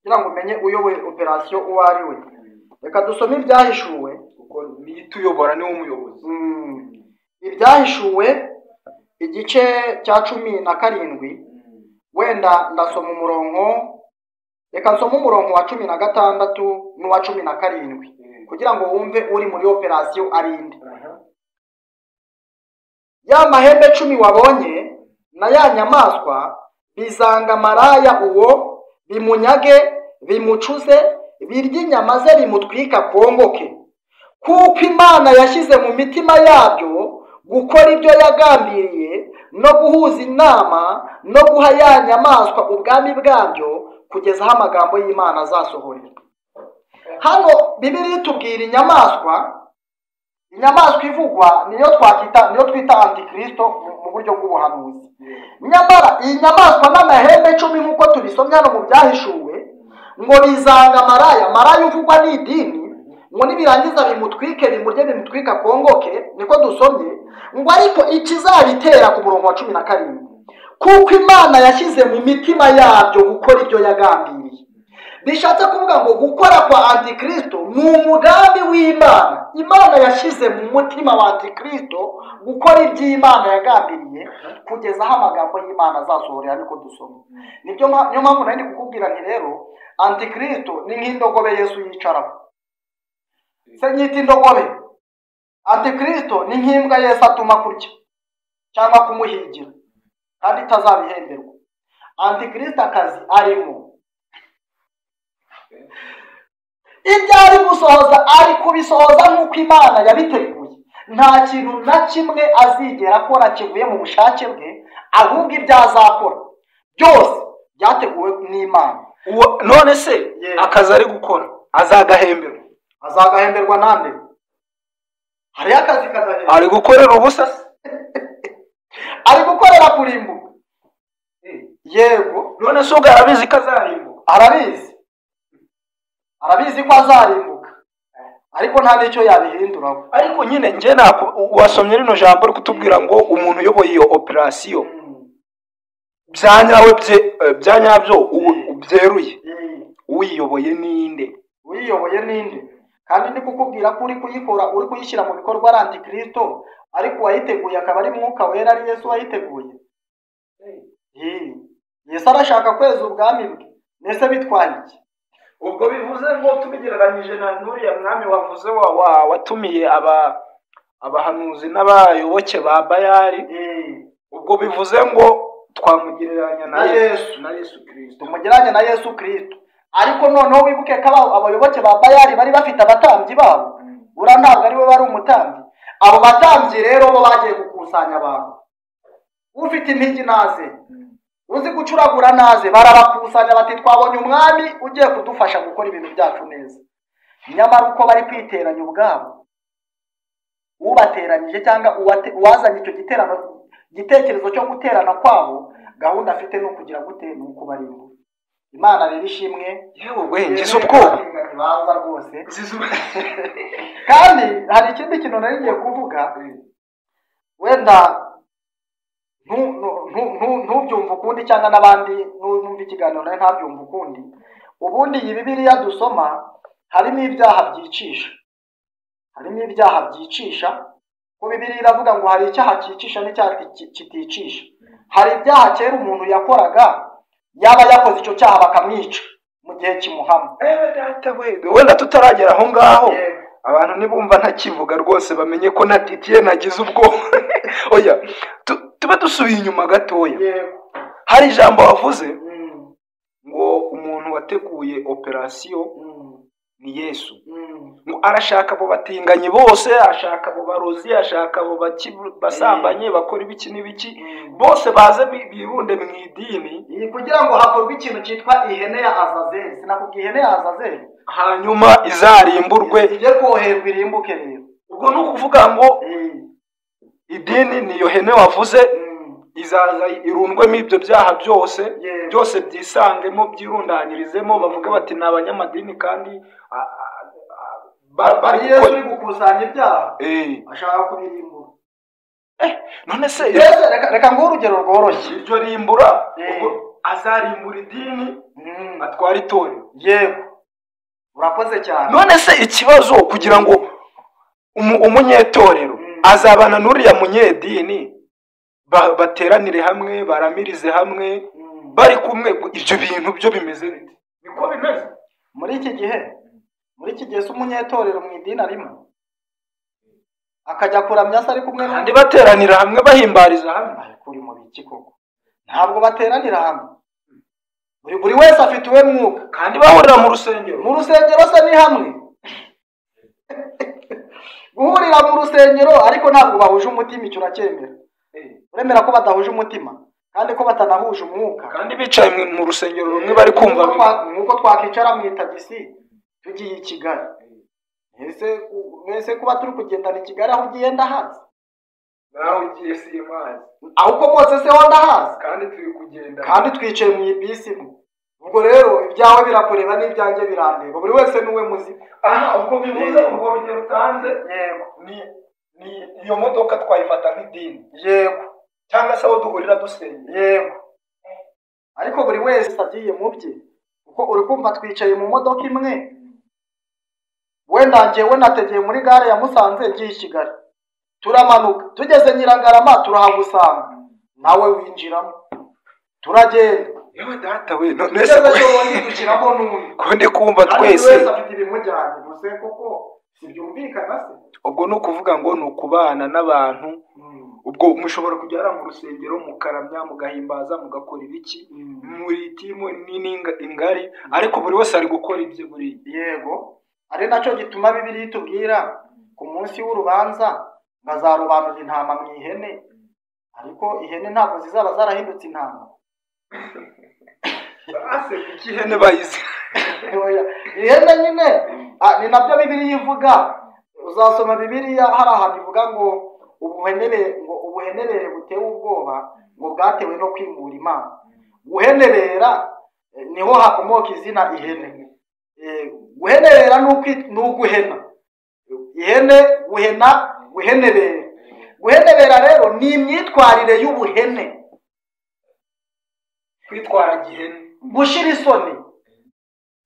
A: kugira ngo umenye uyoboye operation uwo ari we. Reka dusome ibyahishuwe,
B: kuko nituyobora niwe umuyobozi.
A: Ibyahishuwe igice cya 17, wenda ndasoma umurongo, reka nsome umurongo wa 16 n'uwa 17 kugira ngo wumve uri muri operation arinde. Ya mahembe 10 wabonye na ya nyamaswa bizanga maraya uwo, bimunyage, bimucuze, birya inyama ze, bimutwika kongoke. Kuko Imana yashyize mu mitima yabyo gukora ibyo yagambiriye, no guhuza inama, no guha ya nyamaswa ubwami bwabyo, kugeza aho amagambo y'Imana azasohorera. Hano Bibiliya itubwira inyamaswa. Inyamaswa ivugwa niyo twakwita, niyo twita antikristo mu buryo bw'ubuhanuzi. Nyamara iyi nyamaswa n'amahembe 10 nk'uko tubisomye hano mu byahishuwe, ngo bizanga maraya. Maraya uvugwa ni idini, ngo nibirangiza bimutwike, bimurye, bimutwika kongoke, niko dusomye. Ngo ariko ikizabitera ku murongo wa 17, kuko Imana yashyize mu mitima yabyo gukora ibyo yagambiriye. Bishatse kuvuga ngo gukora kwa antikristo ni umugambi w'Imana. Imana yashyize mu mutima wa antikristo gukora iby'Imana yagambiriye, kugeza aho amagambo y'Imana azasohorera, niko dusoma. Nibyo niyo mpamvu nari kukubwira nti rero antikristo ni nk'indogobe Yesu yicaraho. Se nyita indogobe. Antikristo ni nk'imbwa Yesu atuma kurya cyangwa kumuhigira kandi itazabihemberwa. Antikristo akazi arimo, ibyo ari gusohoza ari kubisohoza nk'uko Imana yabiteguye. Nta kintu na kimwe azigera akora kivuye mu bushake bwe, ahubwo ibyo azakora byose byateguwe n'Imana.
B: None se akazi ari gukora azagahemberwa?
A: Azagahemberwa nande? Hariyo akazi kadahemberwa.
B: Ari gukorera ubusa,
A: ari gukorera kurimbuka. Yego.
B: None se ubwo arabizi ko azarimbuka?
A: Arabizi, arabizi ko azarimbuka, ariko nta n'icyo yabihinduraho.
B: Ariko nyine njye wasomye rino jambo uri kutubwira ngo umuntu uyoboye iyo operasiyo bya nyabyo byeruye, uyiyoboye ninde?
A: Uyiyoboye ninde? Kandi ndi kukubwira ko uri kuyikora, uri kuyishyira mu bikorwa ari Antikristo, ariko uwayiteguye akaba ari Mwuka Wera, ari Yesu wayiteguye. Yesu arashaka kweza ubwami bwe. Mbese bitwaye iki?
B: Ubwo bivuze ngo tubigereranyije na nuriya mwami wavuze watumiye abahanuzi n'abayoboke ba Bayali, ubwo bivuze ngo twamugereranya na Yesu, na Yesu Kristo.
A: Tumugereranye na Yesu Kristo. Ariko noneho wibuke ko abayoboke ba Bayali bari bafite abatambyi babo. Ura ntabwo aribo bari umutambyi. Abo batambyi rero bo bagiye gukusanya abantu. Ufite impigi naze, uzi gucuragura naze, barabakusanya bati twabonye umwami ugiye kudufasha gukora ibintu byacu neza. Nyamara uko bari kwiteranya ubwabo, ubateranyije cyangwa uwazanye icyo giterano, igitekerezo cyo guterana kwabo, gahunda afite no kugira gute ni uko barimbura. Imana rero ishimwe.
B: Yewe ngize ubwoba
A: baza rwose. Kandi hari ikindi kintu nari ngiye kuvuga, wenda ntubyumva ukundi cyangwa n'abandi n'umva ikiganiro nawe ntabyumva ukundi. Ubundi iyi Bibiliya dusoma harimo ibyaha byicisha, harimo ibyaha byicisha, ko Bibiliya iravuga ngo hari icyaha cyicisha n'icyaha kiticisha. Hari ibyaha kera umuntu yakoraga, yaba yakoze icyo cyaha bakamwica mu gihe kimuhama.
B: Wenda tutaragera aho ngaho, abantu nibumva ntakivuga rwose bamenye ko natitiye nagize ubwoba. Oya, tube dusubiye inyuma gatoya. Hari ijambo wavuze ngo umuntu wateguye operasiyo ni Yesu. Ngo arashaka abo batinganyi bose, ashaka abo barozi, ashaka abo basambanye bakora ibiki n'ibiki, bose baze bibunde mu idini
A: kugira ngo hakorwe ikintu cyitwa ihene ya Azazeli. Sinakubwiye ihene ya Azazeli,
B: hanyuma izarimburwe,
A: ijye koherwa irimbuke. Rero
B: ubwo ni ukuvuga ngo idini niyo hene wavuze, izaza irundwemo ibyo byaha byose, byose byisangemo, byirundanyirizemo, bavuga bati ni abanyamadini kandi
A: bari Yesu uri gukusanya ibyaha ashaka kubirimbura.
B: None se
A: reka nguhe urugero rworoshye.
B: Iryo rimbura, ubwo azarimbura idini atwara itorero.
A: Yego, urakoze cyane.
B: None se ikibazo kugira ngo umunyetorero azabana n'uriya munyedini, bateranire hamwe, baramirize hamwe, bari kumwe, ibyo bintu byo bimeze bite? Niko bimeze
A: muri iki gihe. Muri iki gihe se umunyetorero mu idini arimo akajya kuramya se ari kumwe
B: kandi bateranira hamwe, bahimbariza hamwe?
A: Ariko uri mu biki koko? Ntabwo bateranira hamwe, buri wese afite uwe mwuka,
B: kandi bahurira mu rusengero.
A: Mu rusengero se ni hamwe guhurira mu rusengero, ariko ntabwo bahuje umutima. Icyo uracyemera? Uremera ko badahuje umutima kandi ko batanahuje umwuka,
B: kandi bicaye mu rusengero rumwe bari kumva.
A: Nk'uko twakwicara mu itagisi tugiye i Kigali, ese kuba turi kugendana i Kigali, aho ugiye ndahazi,
B: naho ugiye si imazi,
A: aho ukomotse se ho ndahazi,
B: kandi turi kugenda,
A: kandi twicaye mu ibisi imwe. Ubwo rero ibyawe birakureba n'ibyanjye birandeba, buri wese n'uwe muzima.
B: Aha, ubwo bivuze ubwo rugero utanze,
A: yego,
B: ni iyo modoka twayifata nk'idini.
A: Yego,
B: cyangwa se aho duhurira dusenga.
A: Yego, ariko buri wese agiye mu bye, kuko uri kumva twicaye mu modoka imwe. Wenda njyewe nategeye muri gare ya Musanze ngiye i Kigali, turamanuka tugeze Nyirangarama turahagusanga, nawe winjiramo turagenda.
B: Yewe data we, none
A: se dushyiramo n'undi
B: ko ndi kumva twese
A: wese afite ibimujyanye. Gusa koko Sibyumvikana se?
B: Ubwo ni ukuvuga ngo ni ukubana n'abantu. Ubwo mushobora kujya hariya mu rusengero mukaramya, mugahimbaza, mugakora ibiki muri timu nini ingari, ariko buri wese ari gukora ibye buriya.
A: Yego, ari nacyo gituma Bibiliya itubwira ku munsi w'urubanza bazarobanura intama mu ihene, ariko ihene ntabwo zizaba zarahindutse intama.
B: Ase kuki ihene bayizi?
A: Oya, ihene nyine ni nabyo Bibiliya ivuga. Uzasoma Bibiliya hari ahantu ivuga ngo ubuhenebere butewe ubwoba ngo bwatewe no kwimura Imana. Guhenebera niho hakomoka izina ihene. Guhenebera ni uguhena. Ihene, guhena, guhenebera. Guhenebera rero ni imyitwarire y'ubuhene,
B: kwitwara gihene,
A: gushira isoni,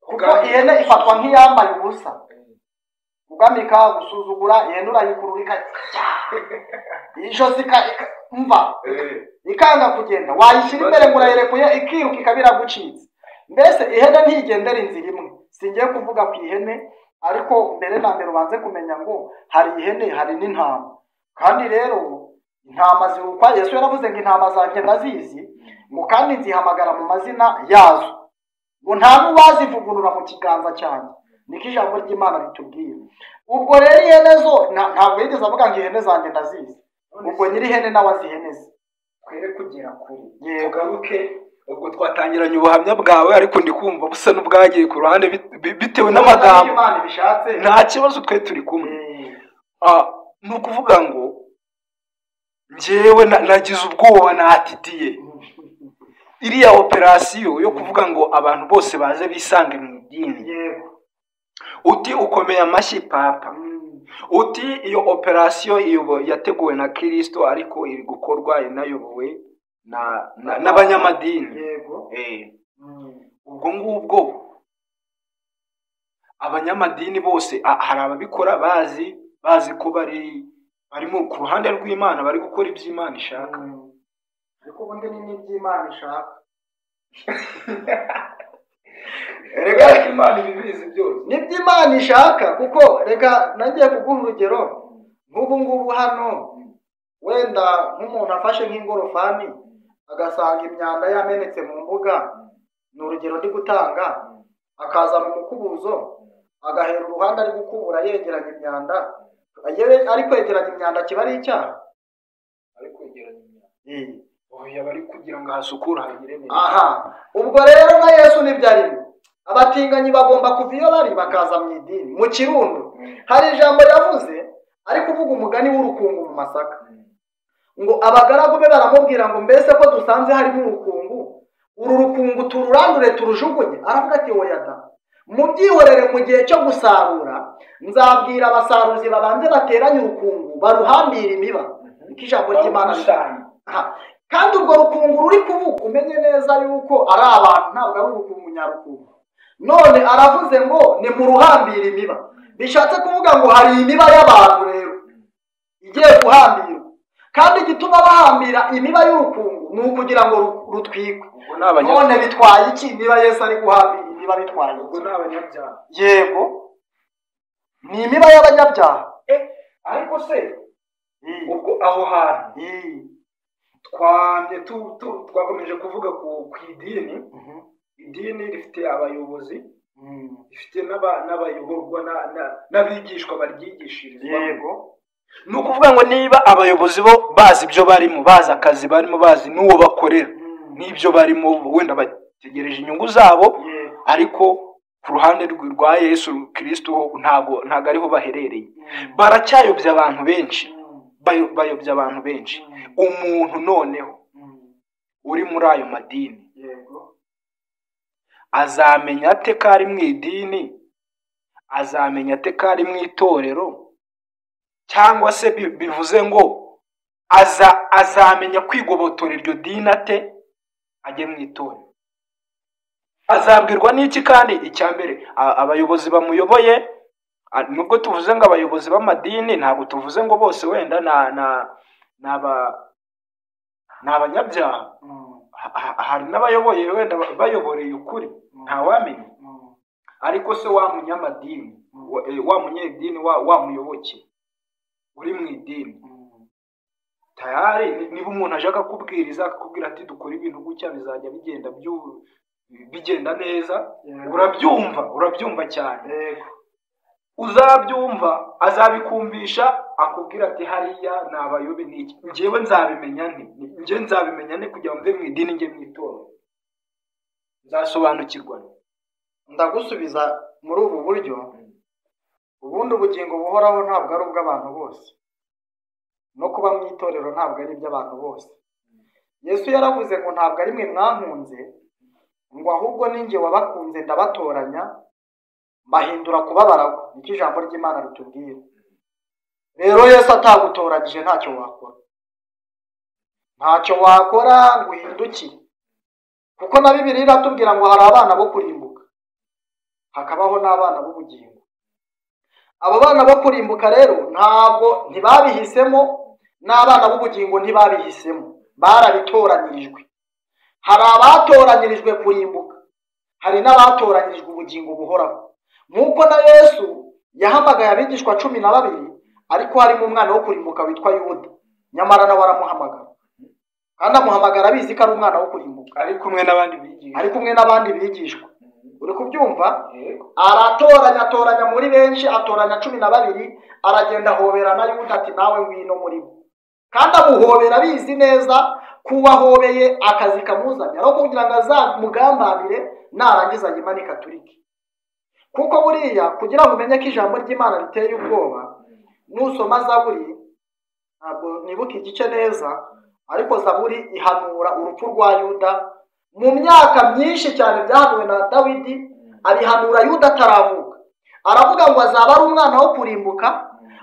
A: kuko ihene ifatwa nk'iyambaye ubusa. Kugamika, gusuzugura, ihene urayikurura ijosi mva ikanga kugenda, wayishyira imbere ngo urayirekuye ikiruka ikaba iragucitse. Mbese ihene ntigendera inzira imwe. Singiye kuvuga ku ihene, ariko mbere na mbere ubanze kumenya ngo hari ihene hari n'intama. Kandi rero intama zirukwa. Yesu yaravuze ngo intama zanjye ndazizi, ngo kandi nzihamagara mu mazina yazo, ngo nta n'uwazivugurura mu kiganza cyanjye. Niko ijambo ry'Imana ritubwira. Ubwo rero ihene zo ntabwo yigeze avuga ngo ihene zanjye ndazizi, ubwo nyiri ihene nawe aziheneze.
B: Twere kugera kure, tugaruke. Ubwo twatangiranye ubuhamya bwawe, ariko ndi kumva busa n'ubwagiye ku ruhande bitewe n'amagambo. Nta kibazo, twe turi kumwe. Ni ukuvuga ngo njyewe nagize ubwoba, natitiye. Iriya operasiyo yo kuvuga ngo abantu bose baze bisange mu idini, uti ukomeye amashyi papa, uti iyo operasiyo yateguwe na Kristo ariko iri gukorwa inayobowe n'abanyamadini. Ubwo ngubwo abanyamadini bose hari ababikora bazi ko barimo ku ruhande rw'Imana, bari gukora iby'Imana ishaka.
A: Ariko ubundi ni n'iby'Imana ishaka.
B: Reka Imana ibibizi byose.
A: N'iby'Imana ishaka, kuko reka nagiye kuguha urugero nk'ubu ngubu hano wenda nk'umuntu afashe nk'ingorofani agasanga imyanda yamenetse mu mbuga, ni urugero ndi gutanga, akazana umukubuzo agahera uruhande ari gukubura yegeranya imyanda, ari kwegeranya imyanda kiba ari icyaha?
B: Ari kwegeranya imyanda. Oya, bari kugira ngo hasukure hagire neza.
A: Aha, ubwo rero na Yesu nibyo arimo. Abatinganyi bagomba kuva iyo bari bakaza mu idini, mu kirundo. Hari ijambo yavuze ari kuvuga umugani w'urukungu mu masaka, ngo abagaragu be baramubwira ngo mbese ko dusanze harimo urukungu, uru rukungu tururandure turujugunye? Aravuga ati oya da, mubyihorere, mu gihe cyo gusarura nzabwira abasaruzi babanze bateranye urukungu baruhambire imiba. Niko ijambo ry'Imana rivuga. Kandi urwo rukungu ruri kuvuga, umenye neza yuko ari abantu, ntabwo ari urukungu nyarukungu. None aravuze ngo ni muruhambire imiba, bishatse kuvuga ngo hari imiba y'abantu rero igiye guhambirwa. Kandi igituma bahambira imiba y'urukungu ni ukugira ngo rutwikwe. None bitwaye iki niba Yesu ari guhambira imiba? Bitwaye
B: iki? N'abanyabyaha.
A: Yego, ni imiba y'abanyabyaha.
B: Ariko se ubwo aho hantu twamye twakomeje kuvuga ku idini. Idini rifite abayobozi, rifite n'abayoborwa n'abigishwa baryigishirizwa.
A: Yego,
B: ni ukuvuga ngo niba abayobozi bo bazi ibyo barimo, bazi akazi barimo, bazi n'uwo bakorera n'ibyo barimo, wenda bategereje inyungu zabo, ariko ku ruhande rwa Yesu Kristo ntabwo ariho baherereye. Baracyayobya abantu benshi, bayobya abantu benshi. Umuntu noneho uri muri ayo madini azamenya ate ko ari mu idini? Azamenya ate ko ari mu itorero? Cyangwa se bivuze ngo azamenya kwigobotora iryo dini ate ajye mu itorero? Azabwirwa n'iki? Kandi icya mbere abayobozi bamuyoboye, nubwo tuvuze ngo abayobozi b'amadini, ntabwo tuvuze ngo bose wenda ni abanyabyaha. Hari n'abayoboye wenda bayoboreye ukuri, ntawamenya. Ariko se wa munyamadini Wa munyedini, wa muyoboke uri mu idini, tayari niba umuntu aje akakubwiriza akakubwira ati dukora ibintu gutya bizajya bigenda bigenda neza, urabyumva cyane. Uzabyumva azabikumvisha akubwira ati hariya ni abayobe n'iki. Njyewe nzabimenya nte? Njye nzabimenya nte kugira ngo mve mu idini njye mu itorero? Nzasobanukirwa.
A: Ndagusubiza muri ubu buryo. Ubundi ubugingo buhoraho ntabwo ari ubw'abantu bose, no kuba mu itorero ntabwo ari iby'abantu bose. Yesu yaravuze ngo ntabwo ari mwe mwankunze, ngo ahubwo ninjye wabakunze ndabatoranya mbahindura kuba abaragwa. Nicyo ijambo ry'Imana ritubwira. Rero Yesu atagutoranyije ntacyo wakora, ntacyo wakora ngo uhindukire, kuko na Bibiliya iratubwira ngo hari abana bo kurimbuka, hakabaho n'abana b'ubugingo. Abo bana bo kurimbuka rero ntabwo ntibabihisemo, n'abana b'ubugingo ntibabihisemo, barabitoranyirijwe. Hari abatoranyirijwe kurimbuka, hari n'abatoranyirijwe ubugingo buhoraho. Nk'uko na Yesu yahamagaye abigishwa 12, ariko harimo umwana wo kurimbuka witwa Yuda, nyamara nawe aramuhamagara, kandi amuhamagara abizi ko ari umwana wo kurimbuka,
B: ari kumwe n'abandi bigishwa,
A: ari kumwe n'abandi bigishwa. Uri kubyumva? Aratoranya, atoranya muri benshi, atoranya 12, aragenda ahobera na Yuda ati nawe ngwino muri bo. Kandi amuhobera abizi neza kuwahobeye akazi kamuzanye, aho kugira ngo azamugambanire narangiza yimanike aturike. Kuko buriya kugira ngo umenye ko ijambo ry'Imana riteye ubwoba, nusoma Zaburi, ntabwo nibuka igice neza, ariko Zaburi ihanura urupfu rwa Yuda mu myaka myinshi cyane, byahanuwe na Dawidi, abihanura Yuda ataravuka. Aravuga ngo azaba ari umwana wo kurimbuka,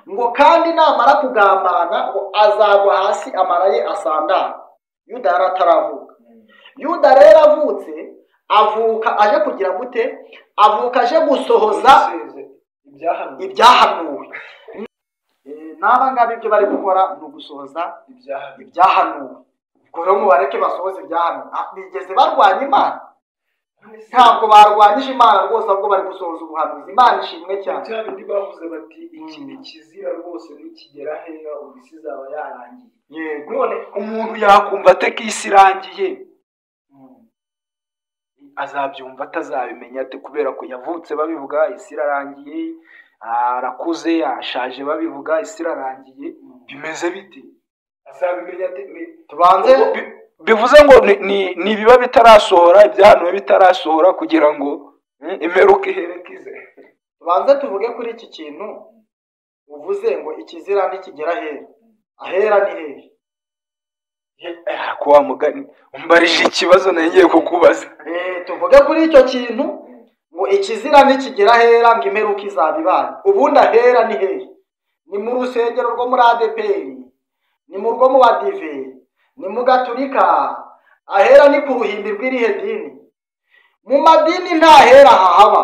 A: ngo kandi namara kugambana ngo azagwa hasi amara ye asandara. Yuda yari ataravuka. Yuda rero avutse, avuka aje kugira gute? Avuka aje gusohoza ibyahanuwe. N'aba ngaba ibyo bari gukora ni ugusohoza ibyahanuwe. Ubwo rero mubareke basohoze ibyahanuwe. Bigeze barwanya Imana? Ntabwo barwanyije Imana rwose, ahubwo bari gusohoza ubuhanuzi. Imana ishimwe cyane.
B: Bya bindi bavuze bati iki ni kizira rwose, nikigera hera ubu isi izaba yarangiye.
A: Yego.
B: None umuntu yakumva ate ko isi irangiye? Azabyumva atazabimenya ate? Kubera ko yavutse babivuga isi irarangiye, arakuze ashaje babivuga isi irarangiye, bimeze bite? Azabimenya ate?
A: Tubanze
B: bivuze ngo ni ibiba bitarasohora, ibyahanuwe bitarasohora kugira ngo imperuka iherekeze.
A: Tubanze tuvuge kuri iki kintu uvuze ngo ikizira ntikigera ahera. Ahera ni hehe?
B: Ko wa mugani umbarije ikibazo ngiye kukubaza.
A: Tuvuge kuri icyo kintu ngo ikizira ntikigera ahera ngo imperuka izaba ibaye. Ubundi ahera ni hehe? Ni mu rusengero rwo muri ADEPR, ni mu rwo mu Badive, ni mu Gaturika. Ahera ni ku ruhimbi rw'irihe dini? Mu madini nta hera hahaba,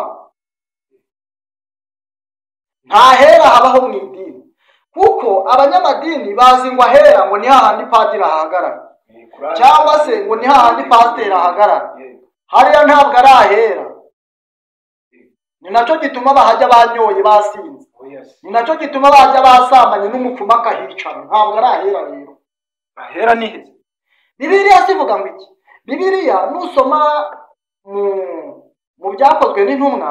A: nta hera habaho mu idini, kuko abanyamadini bazi ngo ahera ngo ni hahandi padiri ahagarara, cyangwa se ngo ni hahandi pasiteri ahagarara. Hariya ntabwo ari ahera. Ni nacyo gituma bahajya banyoye basinze, ni nacyo gituma bahajya basambanye n'umupfumu akahicara. Ntabwo ari ahera rero.
B: Ahera ni he?
A: Bibiliya sivuga ngo iki? Bibiliya nusoma mu byakozwe n'intumwa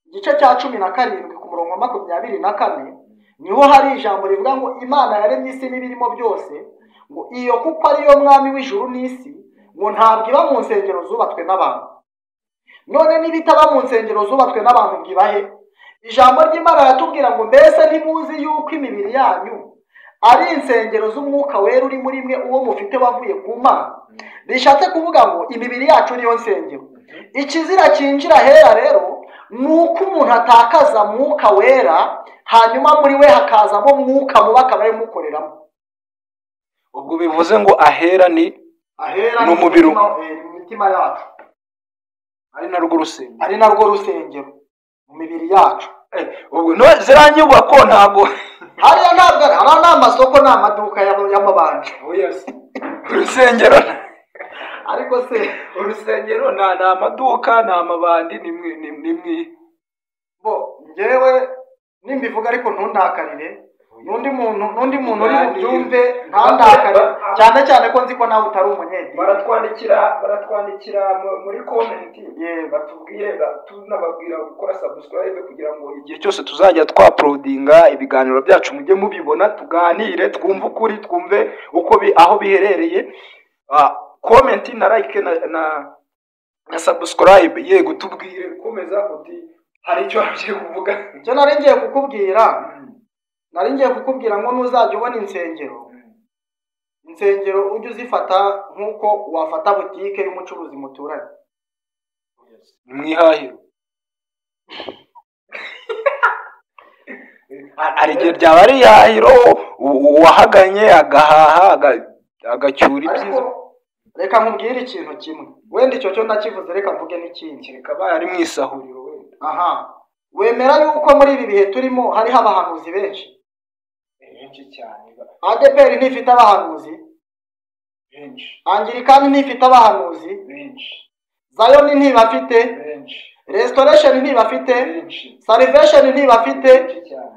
A: igice cya 17 ku murongo wa 24, niho hari ijambo rivuga ngo Imana yaremye isi n'ibirimo byose, ngo iyo kuko ariyo mwami w'ijuru n'isi, ngo ntabwo iba mu nsengero zubatswe n'abantu. None niba itaba mu nsengero zubatswe n'abantu ngo ibahe? Ijambo ry'Imana riratubwira ngo mbese ntimuzi yuko imibiri yanyu ari insengero z'umwuka wera uri muri mwe, uwo mufite wavuye ku Mana? Bishatse kuvuga ngo imibiri yacu niyo nsengero. Ikizira cyinjira ahera rero ni uko umuntu atakaza mwuka wera, hanyuma muri we hakazamo mwuka mubi akaba arimukoreramo.
B: Ubwo bivuze ngo ahera ni
A: ahera
B: ni umubiri,
A: mu mitima yacu,
B: ari narwo rusengero,
A: ari narwo rusengero mu mibiri yacu.
B: Ubwo no ziriya nyubako ntabwo
A: hariya, ntabwo ari amasoko, ni amaduka y'amabanje.
B: Urusengero
A: ariko se
B: urusengero ni amaduka, ni amabandi, ni mwe
A: bo. Njyewe nimbivuga ariko ntundakarire, n'undi muntu uri bubyumve ntandakarire, cyane cyane ko nzi ko nawe utari umunyedini.
B: Baratwandikira muri comment, batubwire, tunababwira gukora subscribe kugira ngo igihe cyose tuzajya twaprodinga ibiganiro byacu mujye mubibona, tuganire, twumve ukuri, twumve uko aho biherereye. Comment na like na subscribe. Yego, tubwire, komeza uti hari icyo wagiye kuvuga.
A: Icyo nari ngiye kukubwira, nari ngiye kukubwira ngo nuzajya ubona insengero ujye uzifata nk'uko wafata butike y'umucuruzi muturanye.
B: Mwihahiro hari igihe byaba ari ihahiro, uwahaganye agahaha agacyura ibyiza.
A: Reka nkubwire ikintu kimwe, wenda icyo cyo ndakivuze, reka mvuge n'ikindi.
B: Reka baye ari mu isahuriro wenda.
A: Aha, wemera yuko muri ibi bihe turimo hariho abahanuzi benshi?
B: Benshi cyane.
A: ADEPR ntifite abahanuzi
B: benshi,
A: Anglikani ntifite abahanuzi
B: benshi,
A: Zayoni ntibafite
B: benshi,
A: Restoration ntibafite
B: benshi,
A: Salvation ntibafite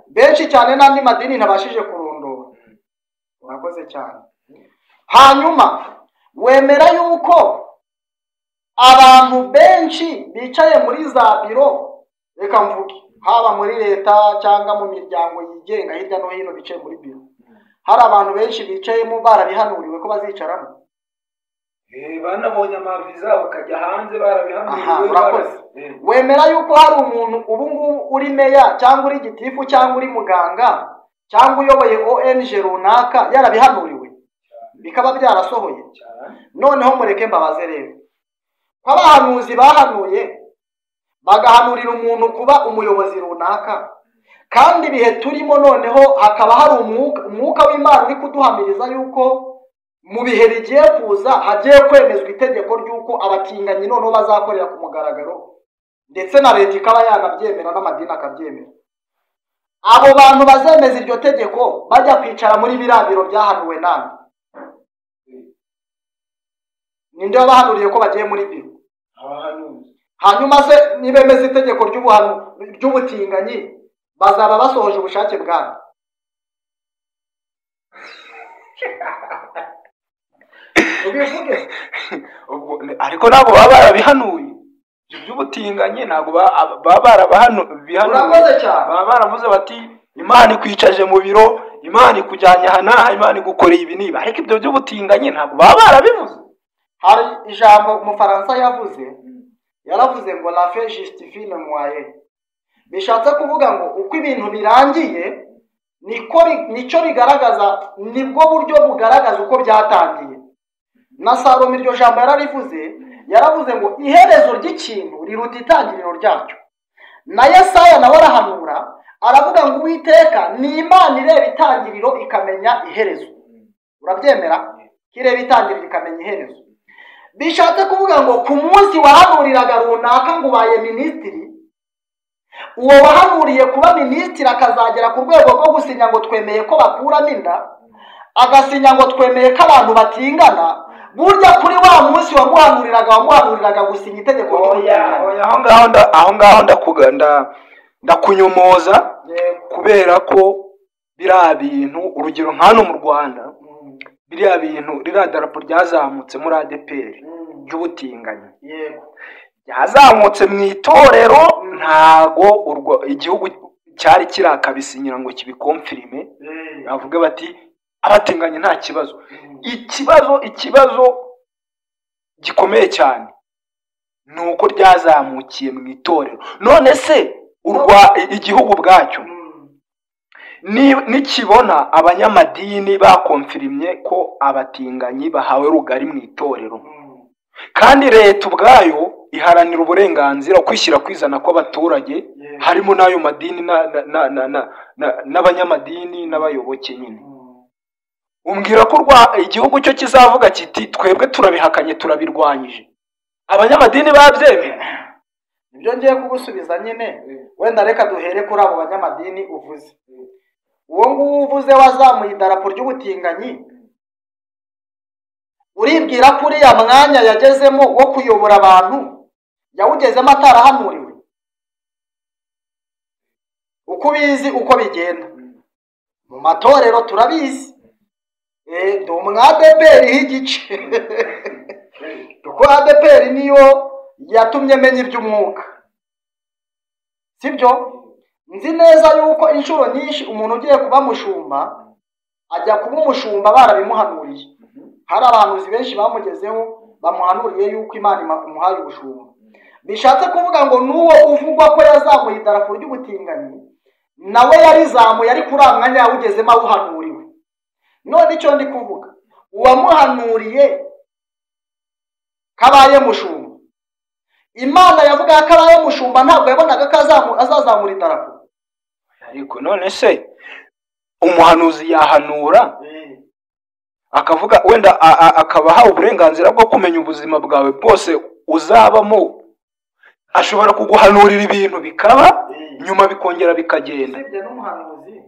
A: benshi cyane, n'andi madini ntabashije kurondora. Urakoze cyane. Hanyuma wemera yuko abantu benshi bicaye muri za biro, reka mvuge haba muri leta cyangwa mu miryango yigenga hirya no hino bicaye muri biro, hari abantu benshi bicayemo barabihanuriwe ko bazicaramo.
B: Banabonye amaviza bakajya hanze barabihanuriwe.
A: Urakoze. Wemera yuko hari umuntu ubu ngubu uri meya cyangwa uri gitifu cyangwa uri muganga cyangwa uyoboye ONG runaka yarabihanuriwe bikaba byarasohoye? Noneho mureke mbabaze rero, ko abahanuzi bahanuye bagahanurira umuntu kuba umuyobozi runaka, kandi ibihe turimo noneho hakaba hari umwuka w'Imana uri kuduhamiriza yuko mu bihe bigiye kuza hagiye kwemezwa itegeko ry'uko abatinganyi noneho bazakorera ku mugaragaro, ndetse na leta ikaba yanabyemera n'amadini akabyemera. Abo bantu bazemeza iryo tegeko bajya kwicara muri biriya biro byahanuwe nande? Ninde wabahanuriye ko bagiye muri biro? Hanyuma se nibemeza itegeko ry'ubutinganyi bazaba basohoje ubushake bwabo? Ubivuge.
B: Ariko ntabwo baba barabihanuye ibyo by'ubutinganyi, ntabwo baba barabihanuye.
A: Urakoze cyane.
B: Baba baravuze bati Imana ikwicaje mu biro, Imana ikujyanye aha n'aha, Imana igukoreye ibi n'ibi, ariko ibyo by'ubutinganyi ntabwo baba barabivuze.
A: Hari ijambo umufaransa yavuze, yaravuze ngo la fin justifie le moyen. Bishatse kuvuga ngo uko ibintu birangiye niko nicyo bigaragaza, nibwo buryo bugaragaza uko byatangiye. Na Salomo iryo jambo yararivuze, yaravuze ngo iherezo ry'ikintu riruta itangiriro ryacyo. Na Yesaya nawe arahanura aravuga ngo Uwiteka ni Imana ireba itangiriro ikamenya iherezo. Urabyemera? Kireba itangiriro ikamenya iherezo. Bishatse kuvuga ngo ku munsi wahanuriraga runaka ngo ubaye minisitiri, uwo wahanuriye kuba minisitiri akazagera ku rwego rwo gusinya ngo twemeye ko bakuramo inda, agasinya ngo twemeye ko abantu batingana, burya kuri wa munsi wamuhanuriraga gusinya itegeko ry'ubutinganyi.
B: Aho ngaho ndakunyomoza, kubera ko biriya bintu, urugero nka hano mu Rwanda, biriya bintu, ririya darapo ryazamutse muri ADEPR ry'ubutinganyi, ryazamutse mu itorero, ntago igihugu cyari kirakabisinyira ngo kibikomfirime, bavuge bati abatinganyi nta kibazo. Ikibazo gikomeye cyane ni uko ryazamukiye mu itorero. None se igihugu ubwacyo nikibona abanyamadini bakomfirimye ko abatinganyi bahawe rugari mu itorero, kandi leta ubwayo iharanira uburenganzira, kwishyira kwizana kw'abaturage, harimo n'ayo madini n'abanyamadini n'abayoboke nyine, umbwira ko igihugu cyo kizavuga kiti twebwe turabihakanye, turabirwanyije, abanyamadini babyemeye?
A: Ibyo ngiye kugusubiza nyine, wenda reka duhere kuri abo banyamadini uvuze. Uwo nguwo uvuze wazamuye idarapo ry'ubutinganyi, uribwira ko uriya mwanya yagezemo wo kuyobora abantu yawugezemo atarahanuriwe? Uko ubizi uko bigenda mu matorero turabizi. Ndi umwadeperi h'igice, kuko ADEPR niyo yatumye menya iby'umwuka, sibyo? Nzi neza yuko inshuro nyinshi umuntu ugiye kuba mushumba ajya kuba umushumba barabimuhanuriye. Hari abahanuzi benshi bamugezeho bamuhanuriye yuko Imana imuhaye ubushumba. Bishatse kuvuga ngo n'uwo uvugwa ko yazamuye idarapo ry'ubutinganyi nawe yarizamuye, ariko uriya mwanya yawugezemo awuhanuriwe. None icyo ndi kuvuga, uwamuhanuriye kabaye mushumba, Imana yavuga ko abaye mushumba, ntabwo yabonaga ko azazamura idarapo.
B: Ariko none se umuhanuzi yahanura akavuga wenda akabaha uburenganzira bwo kumenya ubuzima bwawe bwose uzabamo, ashobora kuguhanurira ibintu bikaba nyuma bikongera bikagenda.
A: Usibye n'umuhanuzi,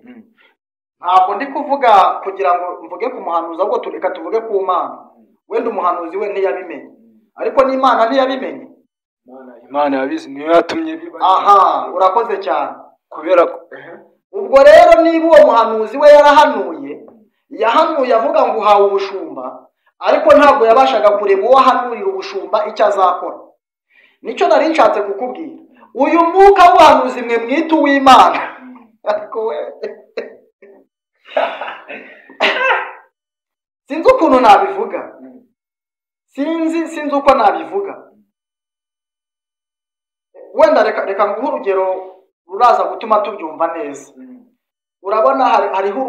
A: ntabwo ndi kuvuga kugira ngo mvuge ku muhanuzi, ahubwo reka tuvuge ku Mana. Wenda umuhanuzi we ntiyabimenye, ariko n'Imana ntiyabimenye.
B: Imana yabizi, niyo yatumye biba.
A: Aha, urakoze cyane.
B: Kubera ko
A: ubwo rero niba uwo muhanuzi we yarahanuye, yahanuye avuga ngo uhawe ubushumba, ariko ntabwo yabashaga kureba uwo ahanurira ubushumba icyo azakora. Nicyo nari nshatse kukubwira. Uyu mwuka w'ubuhanuzi mwe mwita uw'Imana, ariko we sinzi ukuntu nabivuga, sinzi uko nabivuga. Wenda reka nguhe urugero ruraza gutuma tubyumva neza. Urabona hariho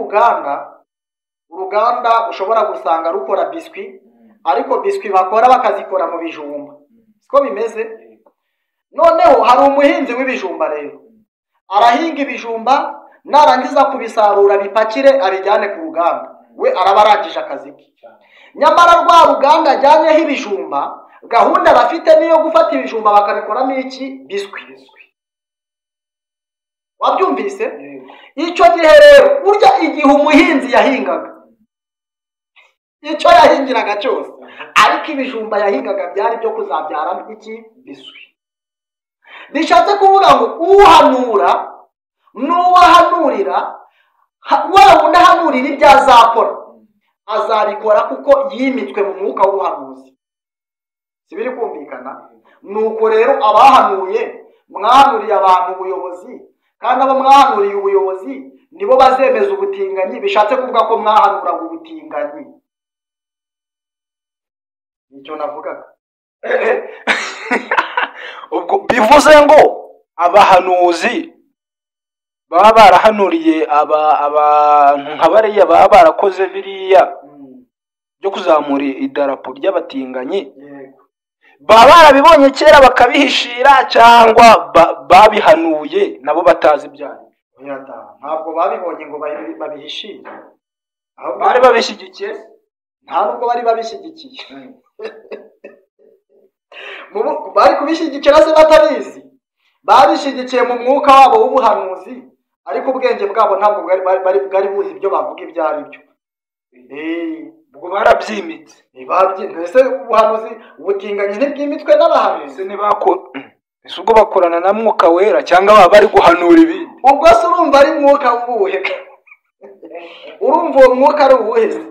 A: uruganda ushobora gusanga rukora biswi, ariko biswi bakora bakazikora mu bijumba, siko bimeze? Noneho hari umuhinzi w'ibijumba rero, arahinga ibijumba, narangiza kubisarura bipakire abijyane ku ruganda, we araba arangije akazi ke. Nyamara rwa ruganda ajyanyeho ibijumba, gahunda bafite niyo gufata ibijumba bakabikoramo iki? Biswi. Wabyumvise? Icyo gihe rero burya igihe umuhinzi yahingaga, icyo yahingiraga cyose, ariko ibijumba yahingaga byari byo kuzabyaramo iki? Biswi. Bishatse kuvuga ngo uhanura n'uwahanurira, wa wundi ahanurira ibyo azakora, azabikora kuko yimitswe mu mwuka w'ubuhanuzi. Si biri kumvikana? Nuko rero abahanuye, mwahanuriye abantu ubuyobozi, kandi abo mwahanuriye ubuyobozi nibo bazemeza ubutinganyi. Bishatse kuvuga ko mwahanuraga ubutinganyi. Nicyo navugaga.
B: Ubwo bivuze ngo abahanuzi baba barahanuriye abantu nka bariya baba barakoze biriya byo kuzamura idarapo ry'abatinganyi, baba barabibonye kera bakabihishira, cyangwa babihanuye nabo batazi ibyayo?
A: Ntabwo babibonye ngo babihishire,
B: bari babishyigikiye.
A: Nta nubwo bari babishyigikiye. Bari kubishyigikira se batabizi? Babishyigikiye mu mwuka wabo w'ubuhanuzi, ariko ubwenge bwabo ntabwo bwari buzi ibyo bavuga ibyo ari byo.
B: Ubwo barabyimitse.
A: Ese ubuhanuzi ubutinganyi ntibwimitwe n'abahanuzi?
B: Ese ubwo bakorana na mwuka wera, cyangwa baba bari guhanura ibindi?
A: Ubwo se urumva ari mwuka wuhe? Urumva uwo mwuka ari uwuhe se?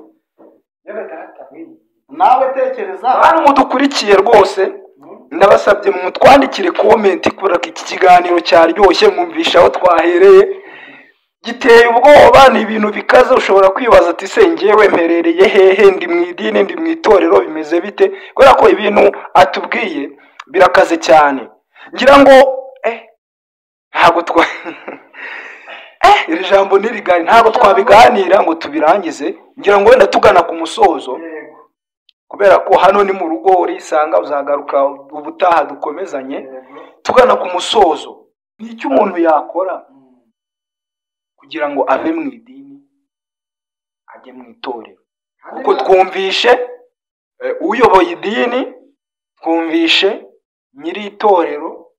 A: Nawe tekereza.
B: Hano mudukurikiye rwose, ndabasabye mutwandikire comment kubera ko iki kiganiro cyaryoshye, mwumvisha aho twahereye giteye ubwoba, ni ibintu bikaze. Ushobora kwibaza ati se njyewe mperereye hehe, ndi mu idini, ndi mu itorero, bimeze bite? Kubera ko ibintu atubwiye birakaze cyane. Ngira ngo ntabwo twa iri jambo ntirigari, ntabwo twabiganira ngo tubirangize. Ngira ngo wenda tugana ku musozo, kubera ko hano ni mu rugo urisanga, uzagaruka ubutaha dukomezanye. Tugana ku musozo, ni icyo umuntu yakora kugira ngo ave mu idini ajye mu itorero? Kuko twumvishe uyoboye idini, twumvishe nyiri itorero,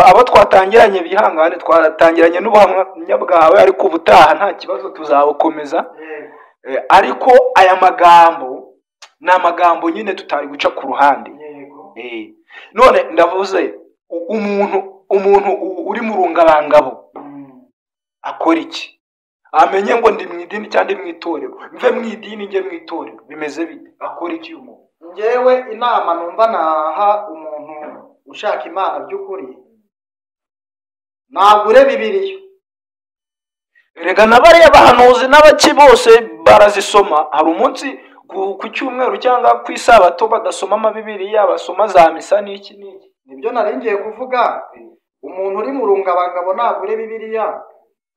B: abo twatangiranye bihangane, twatangiranye n'ubuhamya bwawe, ariko ubutaha nta kibazo tuzabukomeza. Ariko aya magambo ni amagambo nyine tutari guca ku ruhande. None ndavuze Umuntu uri mu rungabangabo akora iki? Amenye ngo ndi mu idini cyangwa ndi mu itorero, mve mu idini njye mu itorero, bimeze bite? Akora iki umuntu?
A: Njyewe inama numva naha umuntu ushaka Imana by'ukuri, nagure Bibiliya.
B: Erega na bariya bahanuzi n'abaki bose barazisoma. Hari umunsi ku cyumweru cyangwa ku isabato badasoma amabibiriya, basoma za misa n'iki n'iki.
A: Nibyo nari ngiye kuvuga. Umuntu uri mu rungabangabo nagure Bibiliya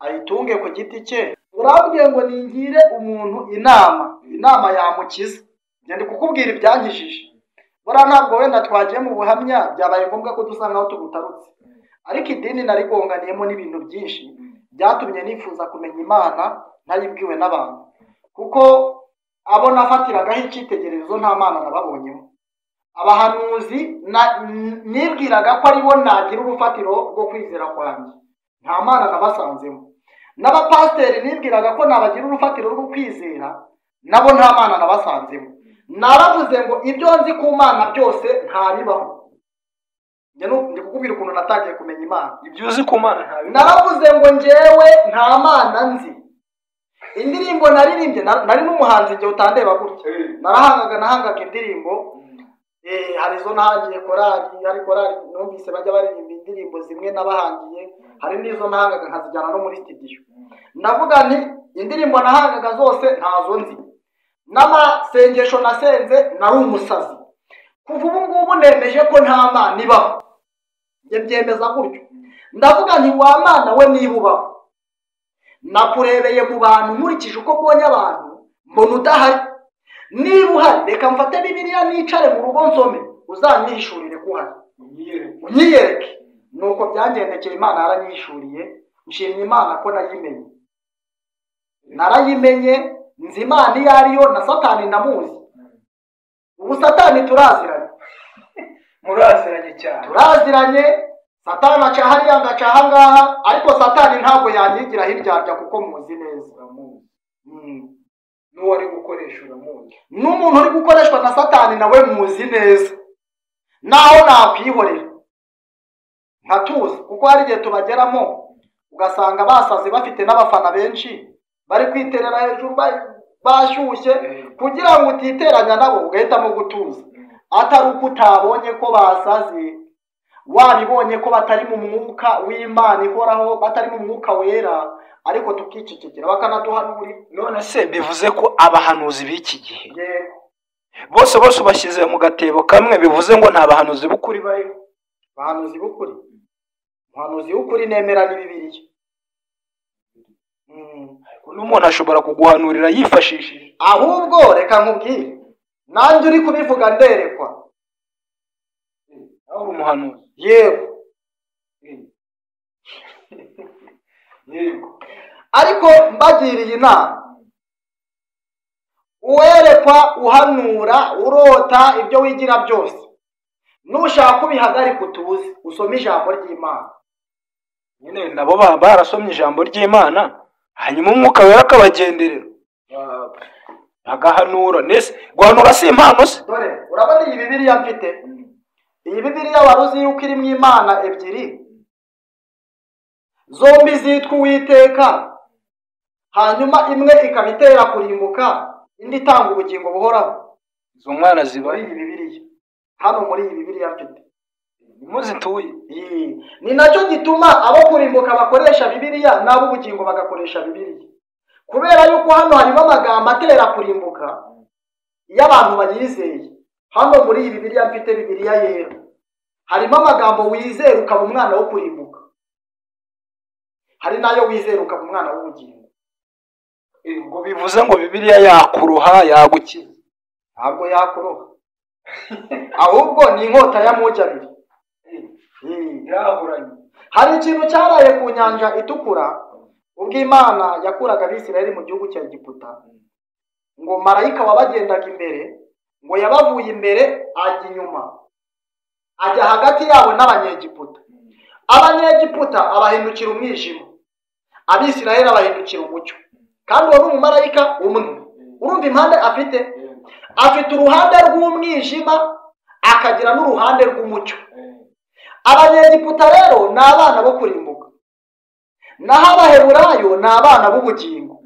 A: ayitunge ku giti cye. Urambwiye ngo ningire umuntu inama, inama yamukiza. Njye ndi kukubwira ibyankijije. Buriya ntabwo wenda twagiye mu buhamya, byabaye ngombwa ko dusa nkaho tubutarutse, ariko idini narigonganiyemo n'ibintu byinshi byatumye nifuza kumenya Imana ntayibwiwe n'abantu, kuko abo nafatiragaho icyitegererezo nta Mana nababonyemo. Abahanuzi nibwiraga ko aribo nagira urufatiro rwo kwizera kwanjye, nta Mana nabasanzemo. N'abapasiteri nibwiraga ko nabagira urufatiro rwo kwizera, nabo nta Mana nabasanzemo. Naravuze ngo ibyo nzi ku Mana byose ntabibaho. Ndi kukubwira ukuntu natangiye kumenya Imana.
B: Ibyo uzi ku Mana ntabibaho.
A: Naravuze ngo njyewe nta Mana nzi. Indirimbo naririmbye, nari n'umuhanzi igihe utandeba gutya, narahangaga, nahangaga indirimbo. Hari izo nahangiye korali, hari korali numvise bajya baririmba indirimbo zimwe nabahangiye, hari n'izo nahangaga nkazijyana no muri studio. Ndavuga nti indirimbo nahangaga zose ntazo nzi, n'amasengesho nasenze nari umusazi. Kuva ubu ngubu nemeje ko nta Mana ibaho, njye mbyemeza gutyo. Ndavuga nti wa Mana we niba ubaho, nakurebeye mu bantu nkurikije uko mbonye abantu, mbona udahari. Niba uhari reka mfate Bibiliya nicare mu rugo nsome, uzanyihishurire ko uhari, unyiyereke. Nuko byangendekeye, Imana yaranyihishuriye. Nshimye Imana ko nayimenye, narayimenye, nzi Imana iyo ariyo, na Satani ndamuzi. Ubu Satani turaziranye.
B: Muraziranye cyane.
A: Turaziranye. Satani aca hariya ngaca ahangaha, ariko Satani ntabwo yanyigira hirya kuko muzi neza.
B: N'uwo ari gukoresha uramuzi.
A: N'umuntu uri gukoreshwa na Satani nawe muzi neza. Naho nakwihorera nkatuza, kuko hari igihe tubageramo ugasanga basaze bafite n'abafana benshi bari kwiterera hejuru bashyushye, kugira ngo utiteranya nabo ugahitamo gutuza. Atari uko utabonye ko basaze, wabibonye ko batari mu mwuka w'Imana ihoraho, batari mu mwuka wera, ariko tukicecekera bakanaduhanurira.
B: None se bivuze ko abahanuzi b'iki gihe bose bose ubashyize mu gatebo kamwe, bivuze ngo nta bahanuzi b'ukuri bariho?
A: Abahanuzi b'ukuri, umuhanuzi w'ukuri nemera ni Bibiliya.
B: N'umuntu ashobora kuguhanurira yifashishije.
A: Ahubwo reka nkubwire, nanjye uri kubivuga nderekwa.
B: Nawe uri umuhanuzi?
A: Yego.
B: Yego.
A: Ariko mbagiriye inama, uwerekwa, uhanura, urota, ibyo wigira byose, nushaka ubihagarika utuze, usome ijambo ry'Imana.
B: Nyine nabo barasomye ijambo ry'Imana, hanyuma umwuka wera akabagenderera bagahanura. Nese guhanura si impano se?
A: Dore urabona iyi Bibiliya mfite, iyi Bibiliya wari uzi yuko irimo Imana ebyiri zombi zitwa Uwiteka, hanyuma imwe ikaba itera kurimbuka, indi itanga ubugingo buhoraho.
B: Izo mwana ziba
A: muri iyi Bibiliya, hano muri iyi Bibiliya mfite
B: nimuzituye.
A: Ni nacyo gituma abo kurimbuka bakoresha Bibiliya n'abo ubugingo bagakoresha Bibiliya, kubera yuko hano harimo amagambo atera kurimbuka iyo abantu bayizeye. Hano muri iyi Bibiliya mfite, Bibiliya yera, harimo amagambo wizera ukaba umwana wo kurimbuka, hari n'ayo wizera ukaba umwana w'ubugingo.
B: Ngo bivuze ngo Bibiliya yakuroha, yagukiza?
A: Ntabwo yakuroha, ahubwo ni inkota y'amugi abiri.
B: Yahuranye.
A: Hari ikintu cyaraye ku nyanja itukura ubwo Imana yakuraga Abisirayeli mu gihugu cya Egiputa, ngo marayika wabagendaga imbere ngo yabavuye imbere ajya inyuma, ajya hagati yabo n'Abanyegiputa. Abanyegiputa abahindukira umwijima, Abisirayeli abahindukira umucyo. Kandi uwo ni umumarayika umwe. Urumva impande afite? Afite uruhande rw'umwijima, akagira n'uruhande rw'umucyo. Abanyegiputa rero ni abana bo kurimbuka, naho Abaheburayo ni abana b'ubugingo.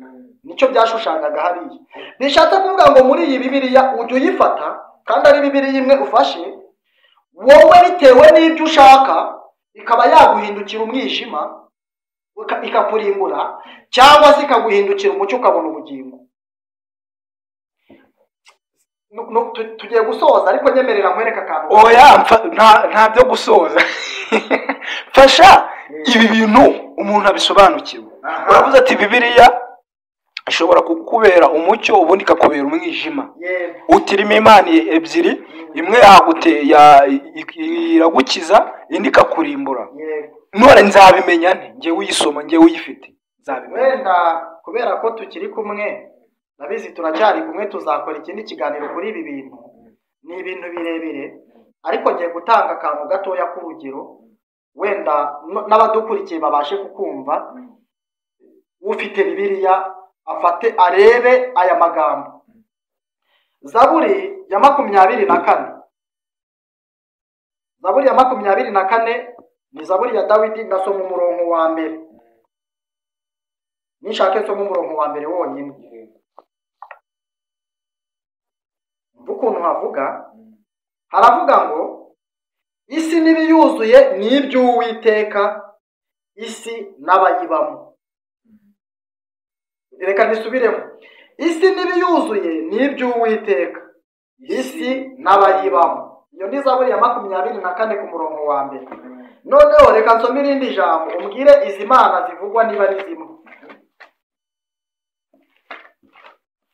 A: Nicyo byashushanyaga hariya. Bishatse kuvuga ngo muri iyi Bibiliya ujya uyifata, kandi ari Bibiliya imwe ufashe wowe bitewe n'ibyo ushaka, ikaba yaguhindukira umwijima ikakurimbura, cyangwa se ikaguhindukira umucyo ukabona ubugingo. Tugiye gusoza, ariko nyemerera nkwereka akantu.
B: Oya, nta byo gusoza. Fasha ibi bintu umuntu abisobanukirwe. Uravuze ati Bibiliya ishobora kukubera umucyo, ubundi ikakubera umwijima. Utirimo imana ebyiri, imwe iragukiza, indi ikakurimbura. None nzabimenya nte? Njyewe uyisoma, njyewe uyifite, nzabimenya.
A: Wenda kubera ko tukiri kumwe, ndabizi turacyari kumwe, tuzakora ikindi kiganiro kuri ibi bintu. Ni ibintu birebire, ariko ngiye gutanga akantu gatoya k'urugero, wenda n'abadukurikiye babashe kukumva. Ufite Bibiliya afate arebe aya magambo. Zaburi ya 24. Zaburi ya 24 ni Zaburi ya Dawidi. Ndasoma umurongo wa mbere. Nishake nsoma umurongo wa mbere wonyine. Ukuntu havuga, haravuga ngo isi n'ibiyuzuye ni iby'Uwiteka, isi n'abayibamo. Reka nisubiremo. Isi n'ibiyuzuye ni iby'Uwiteka, isi n'abayibamo. Iyo ni Zaburi ya 24 ku murongo wa mbere. Noneho reka nsome irindi jambo, umbwire izi mana zivugwa niba ari zimwe.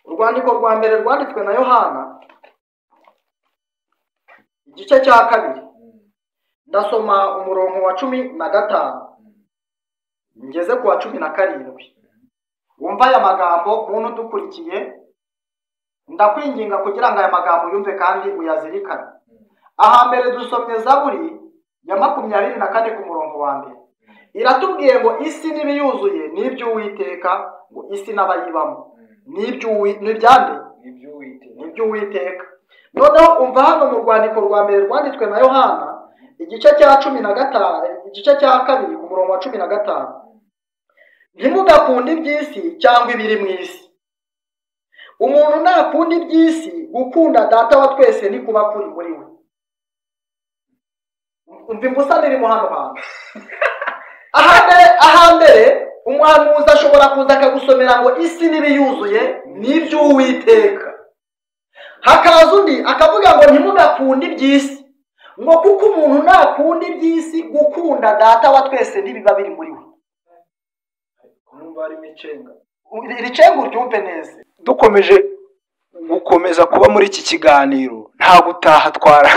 A: Urwandiko rwa mbere rwanditswe na Yohana, igice cya 2, ndasoma umurongo wa 15 ngeze ku wa 17. Wumva aya magambo muntu udukurikiye, ndakwinginga kugira ngo aya magambo yumve kandi uyazirikane. Ahambere dusomye Zaburi ya 24 ku murongo wa mbere. Iratubwiye ngo isi n'ibiyuzuye ni iby'Uwiteka, ngo isi n'abayibamo ni ibyande, ni iby'Uwiteka. Noneho umva hano mu rwandiko rwa mbere rwanditswe na Yohana, igice cya 15, igice cya 2 ku murongo wa 15. Ntimugakunde iby'isi cyangwa ibiri mu isi. Umuntu nakunda iby'isi, gukunda Data wa twese ni kuba kuri muri we. Umva imbusane irimo hano hantu. Ahambere umuhanuzi ashobora kuza akagusomera ngo isi n'ibiyuzuye ni iby'Uwiteka. Hakaza undi akavuga ngo ntimugakunde iby'isi, ngo kuko umuntu nakunda iby'isi, gukunda Data wa twese ntibiba biri muri we. Iri cenga uryumve neza.
B: Dukomeje gukomeza kuba muri iki kiganiro, nta gutaha twara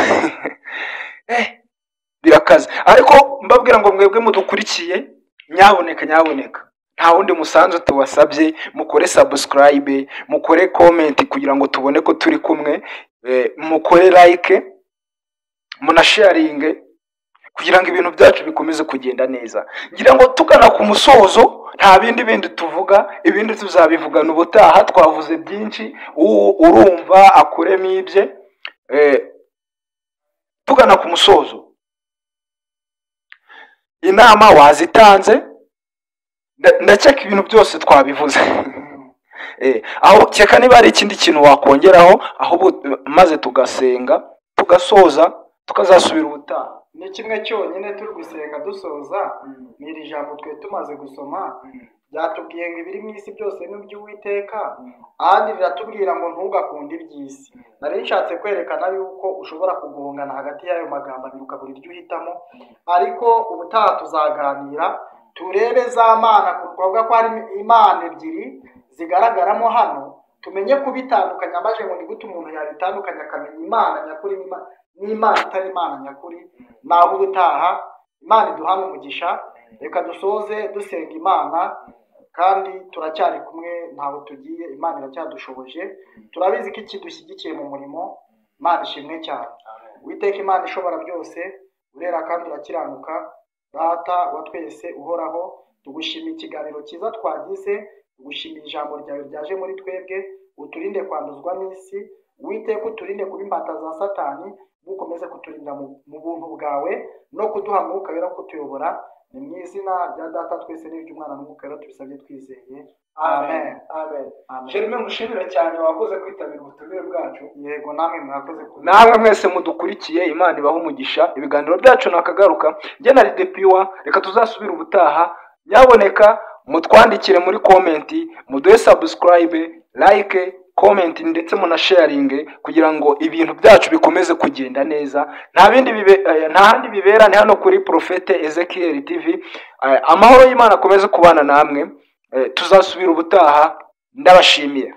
B: birakaze. Ariko mbabwira ngo mwebwe mudukurikiye, nyaboneka nyaboneka, nta wundi musanzu tubasabye, mukore subscribe, mukore comment kugira ngo tubone ko turi kumwe, mukore like, munasharinge kugira ngo ibintu byacu bikomeze kugenda neza. Ngira ngo tugana ku musozo, nta bindi tuvuga, ibindi tuzabivugana ubutaha. Twavuze byinshi, urumva akuremo ibye. Tugana ku musozo, inama wazitanze, ndakeka ibintu byose twabivuze. Aho keka niba hari ikindi kintu wakongeraho, aho maze tugasenga tugasoza tukazasubira ubutaha.
A: Ni kimwe cyonyine turi gusenga dusoza, ni iri jambo twe tumaze gusoma, byatubwiye ngo ibiri mu isi byose ni iby'Uwiteka, ahandi riratubwira ngo ntugakunde iby'isi. Nari nshatse kwerekana yuko ushobora kugongana hagati y'ayo magambo abiri ukabura iryo uhitamo, ariko ubutaha tuzaganira turebe za mana, twavuga ko hari imana ebyiri zigaragaramo hano, tumenye kubitandukanya. Maze ngo ni gute umuntu yabitandukanya akamenya Imana nyakuri n'Imana itari Imana nyakuri. Naho ubutaha Imana iduhana umugisha. Reka dusoze dusenga Imana, kandi turacyari kumwe, ntaho tugiye, Imana iracyadushoboje. Turabizi ko ikidushyigikiye mu murimo. Imana ishimwe cyane. Uwiteka Imana ishobora byose, urera kandi urakiranuka, Data wa twese uhoraho, tugushimiye ikiganiro cyiza twagize, tugushimiye ijambo ryawe ryaje muri twebwe, uturinde kwanduzwa n'isi. Uwiteka uturinde kuba imbata za Satani, Ukomeze kuturinda mu buntu bwawe no kuduha Mwuka Wera kutuyobora. Ni mu izina rya Data twese n'iry'Umwana n'Umwuka Wera tubisabye twizeye. Amen.
B: Amen.
A: Amen.
B: Jeremy, ngushimira cyane, wakoze kwitabira ubutumire bwacu.
A: Yego, namwe mwakoze.
B: Namwe mwese mudukurikiye, Imana ibahe umugisha. Ibiganiro byacu nakagaruka. Njye na Ridepiwa, reka tuzasubire ubutaha. Nyaboneka mutwandikire muri comment, muduhe subscribe, like, comment ndetse munasharinge kugira ngo ibintu byacu bikomeze kugenda neza. Nta bindi nta handi bibera, ni hano kuri Prophete Ezekiel TV. Amahoro y'Imana akomeze kubana namwe. Tuzasubira ubutaha, ndabashimiye.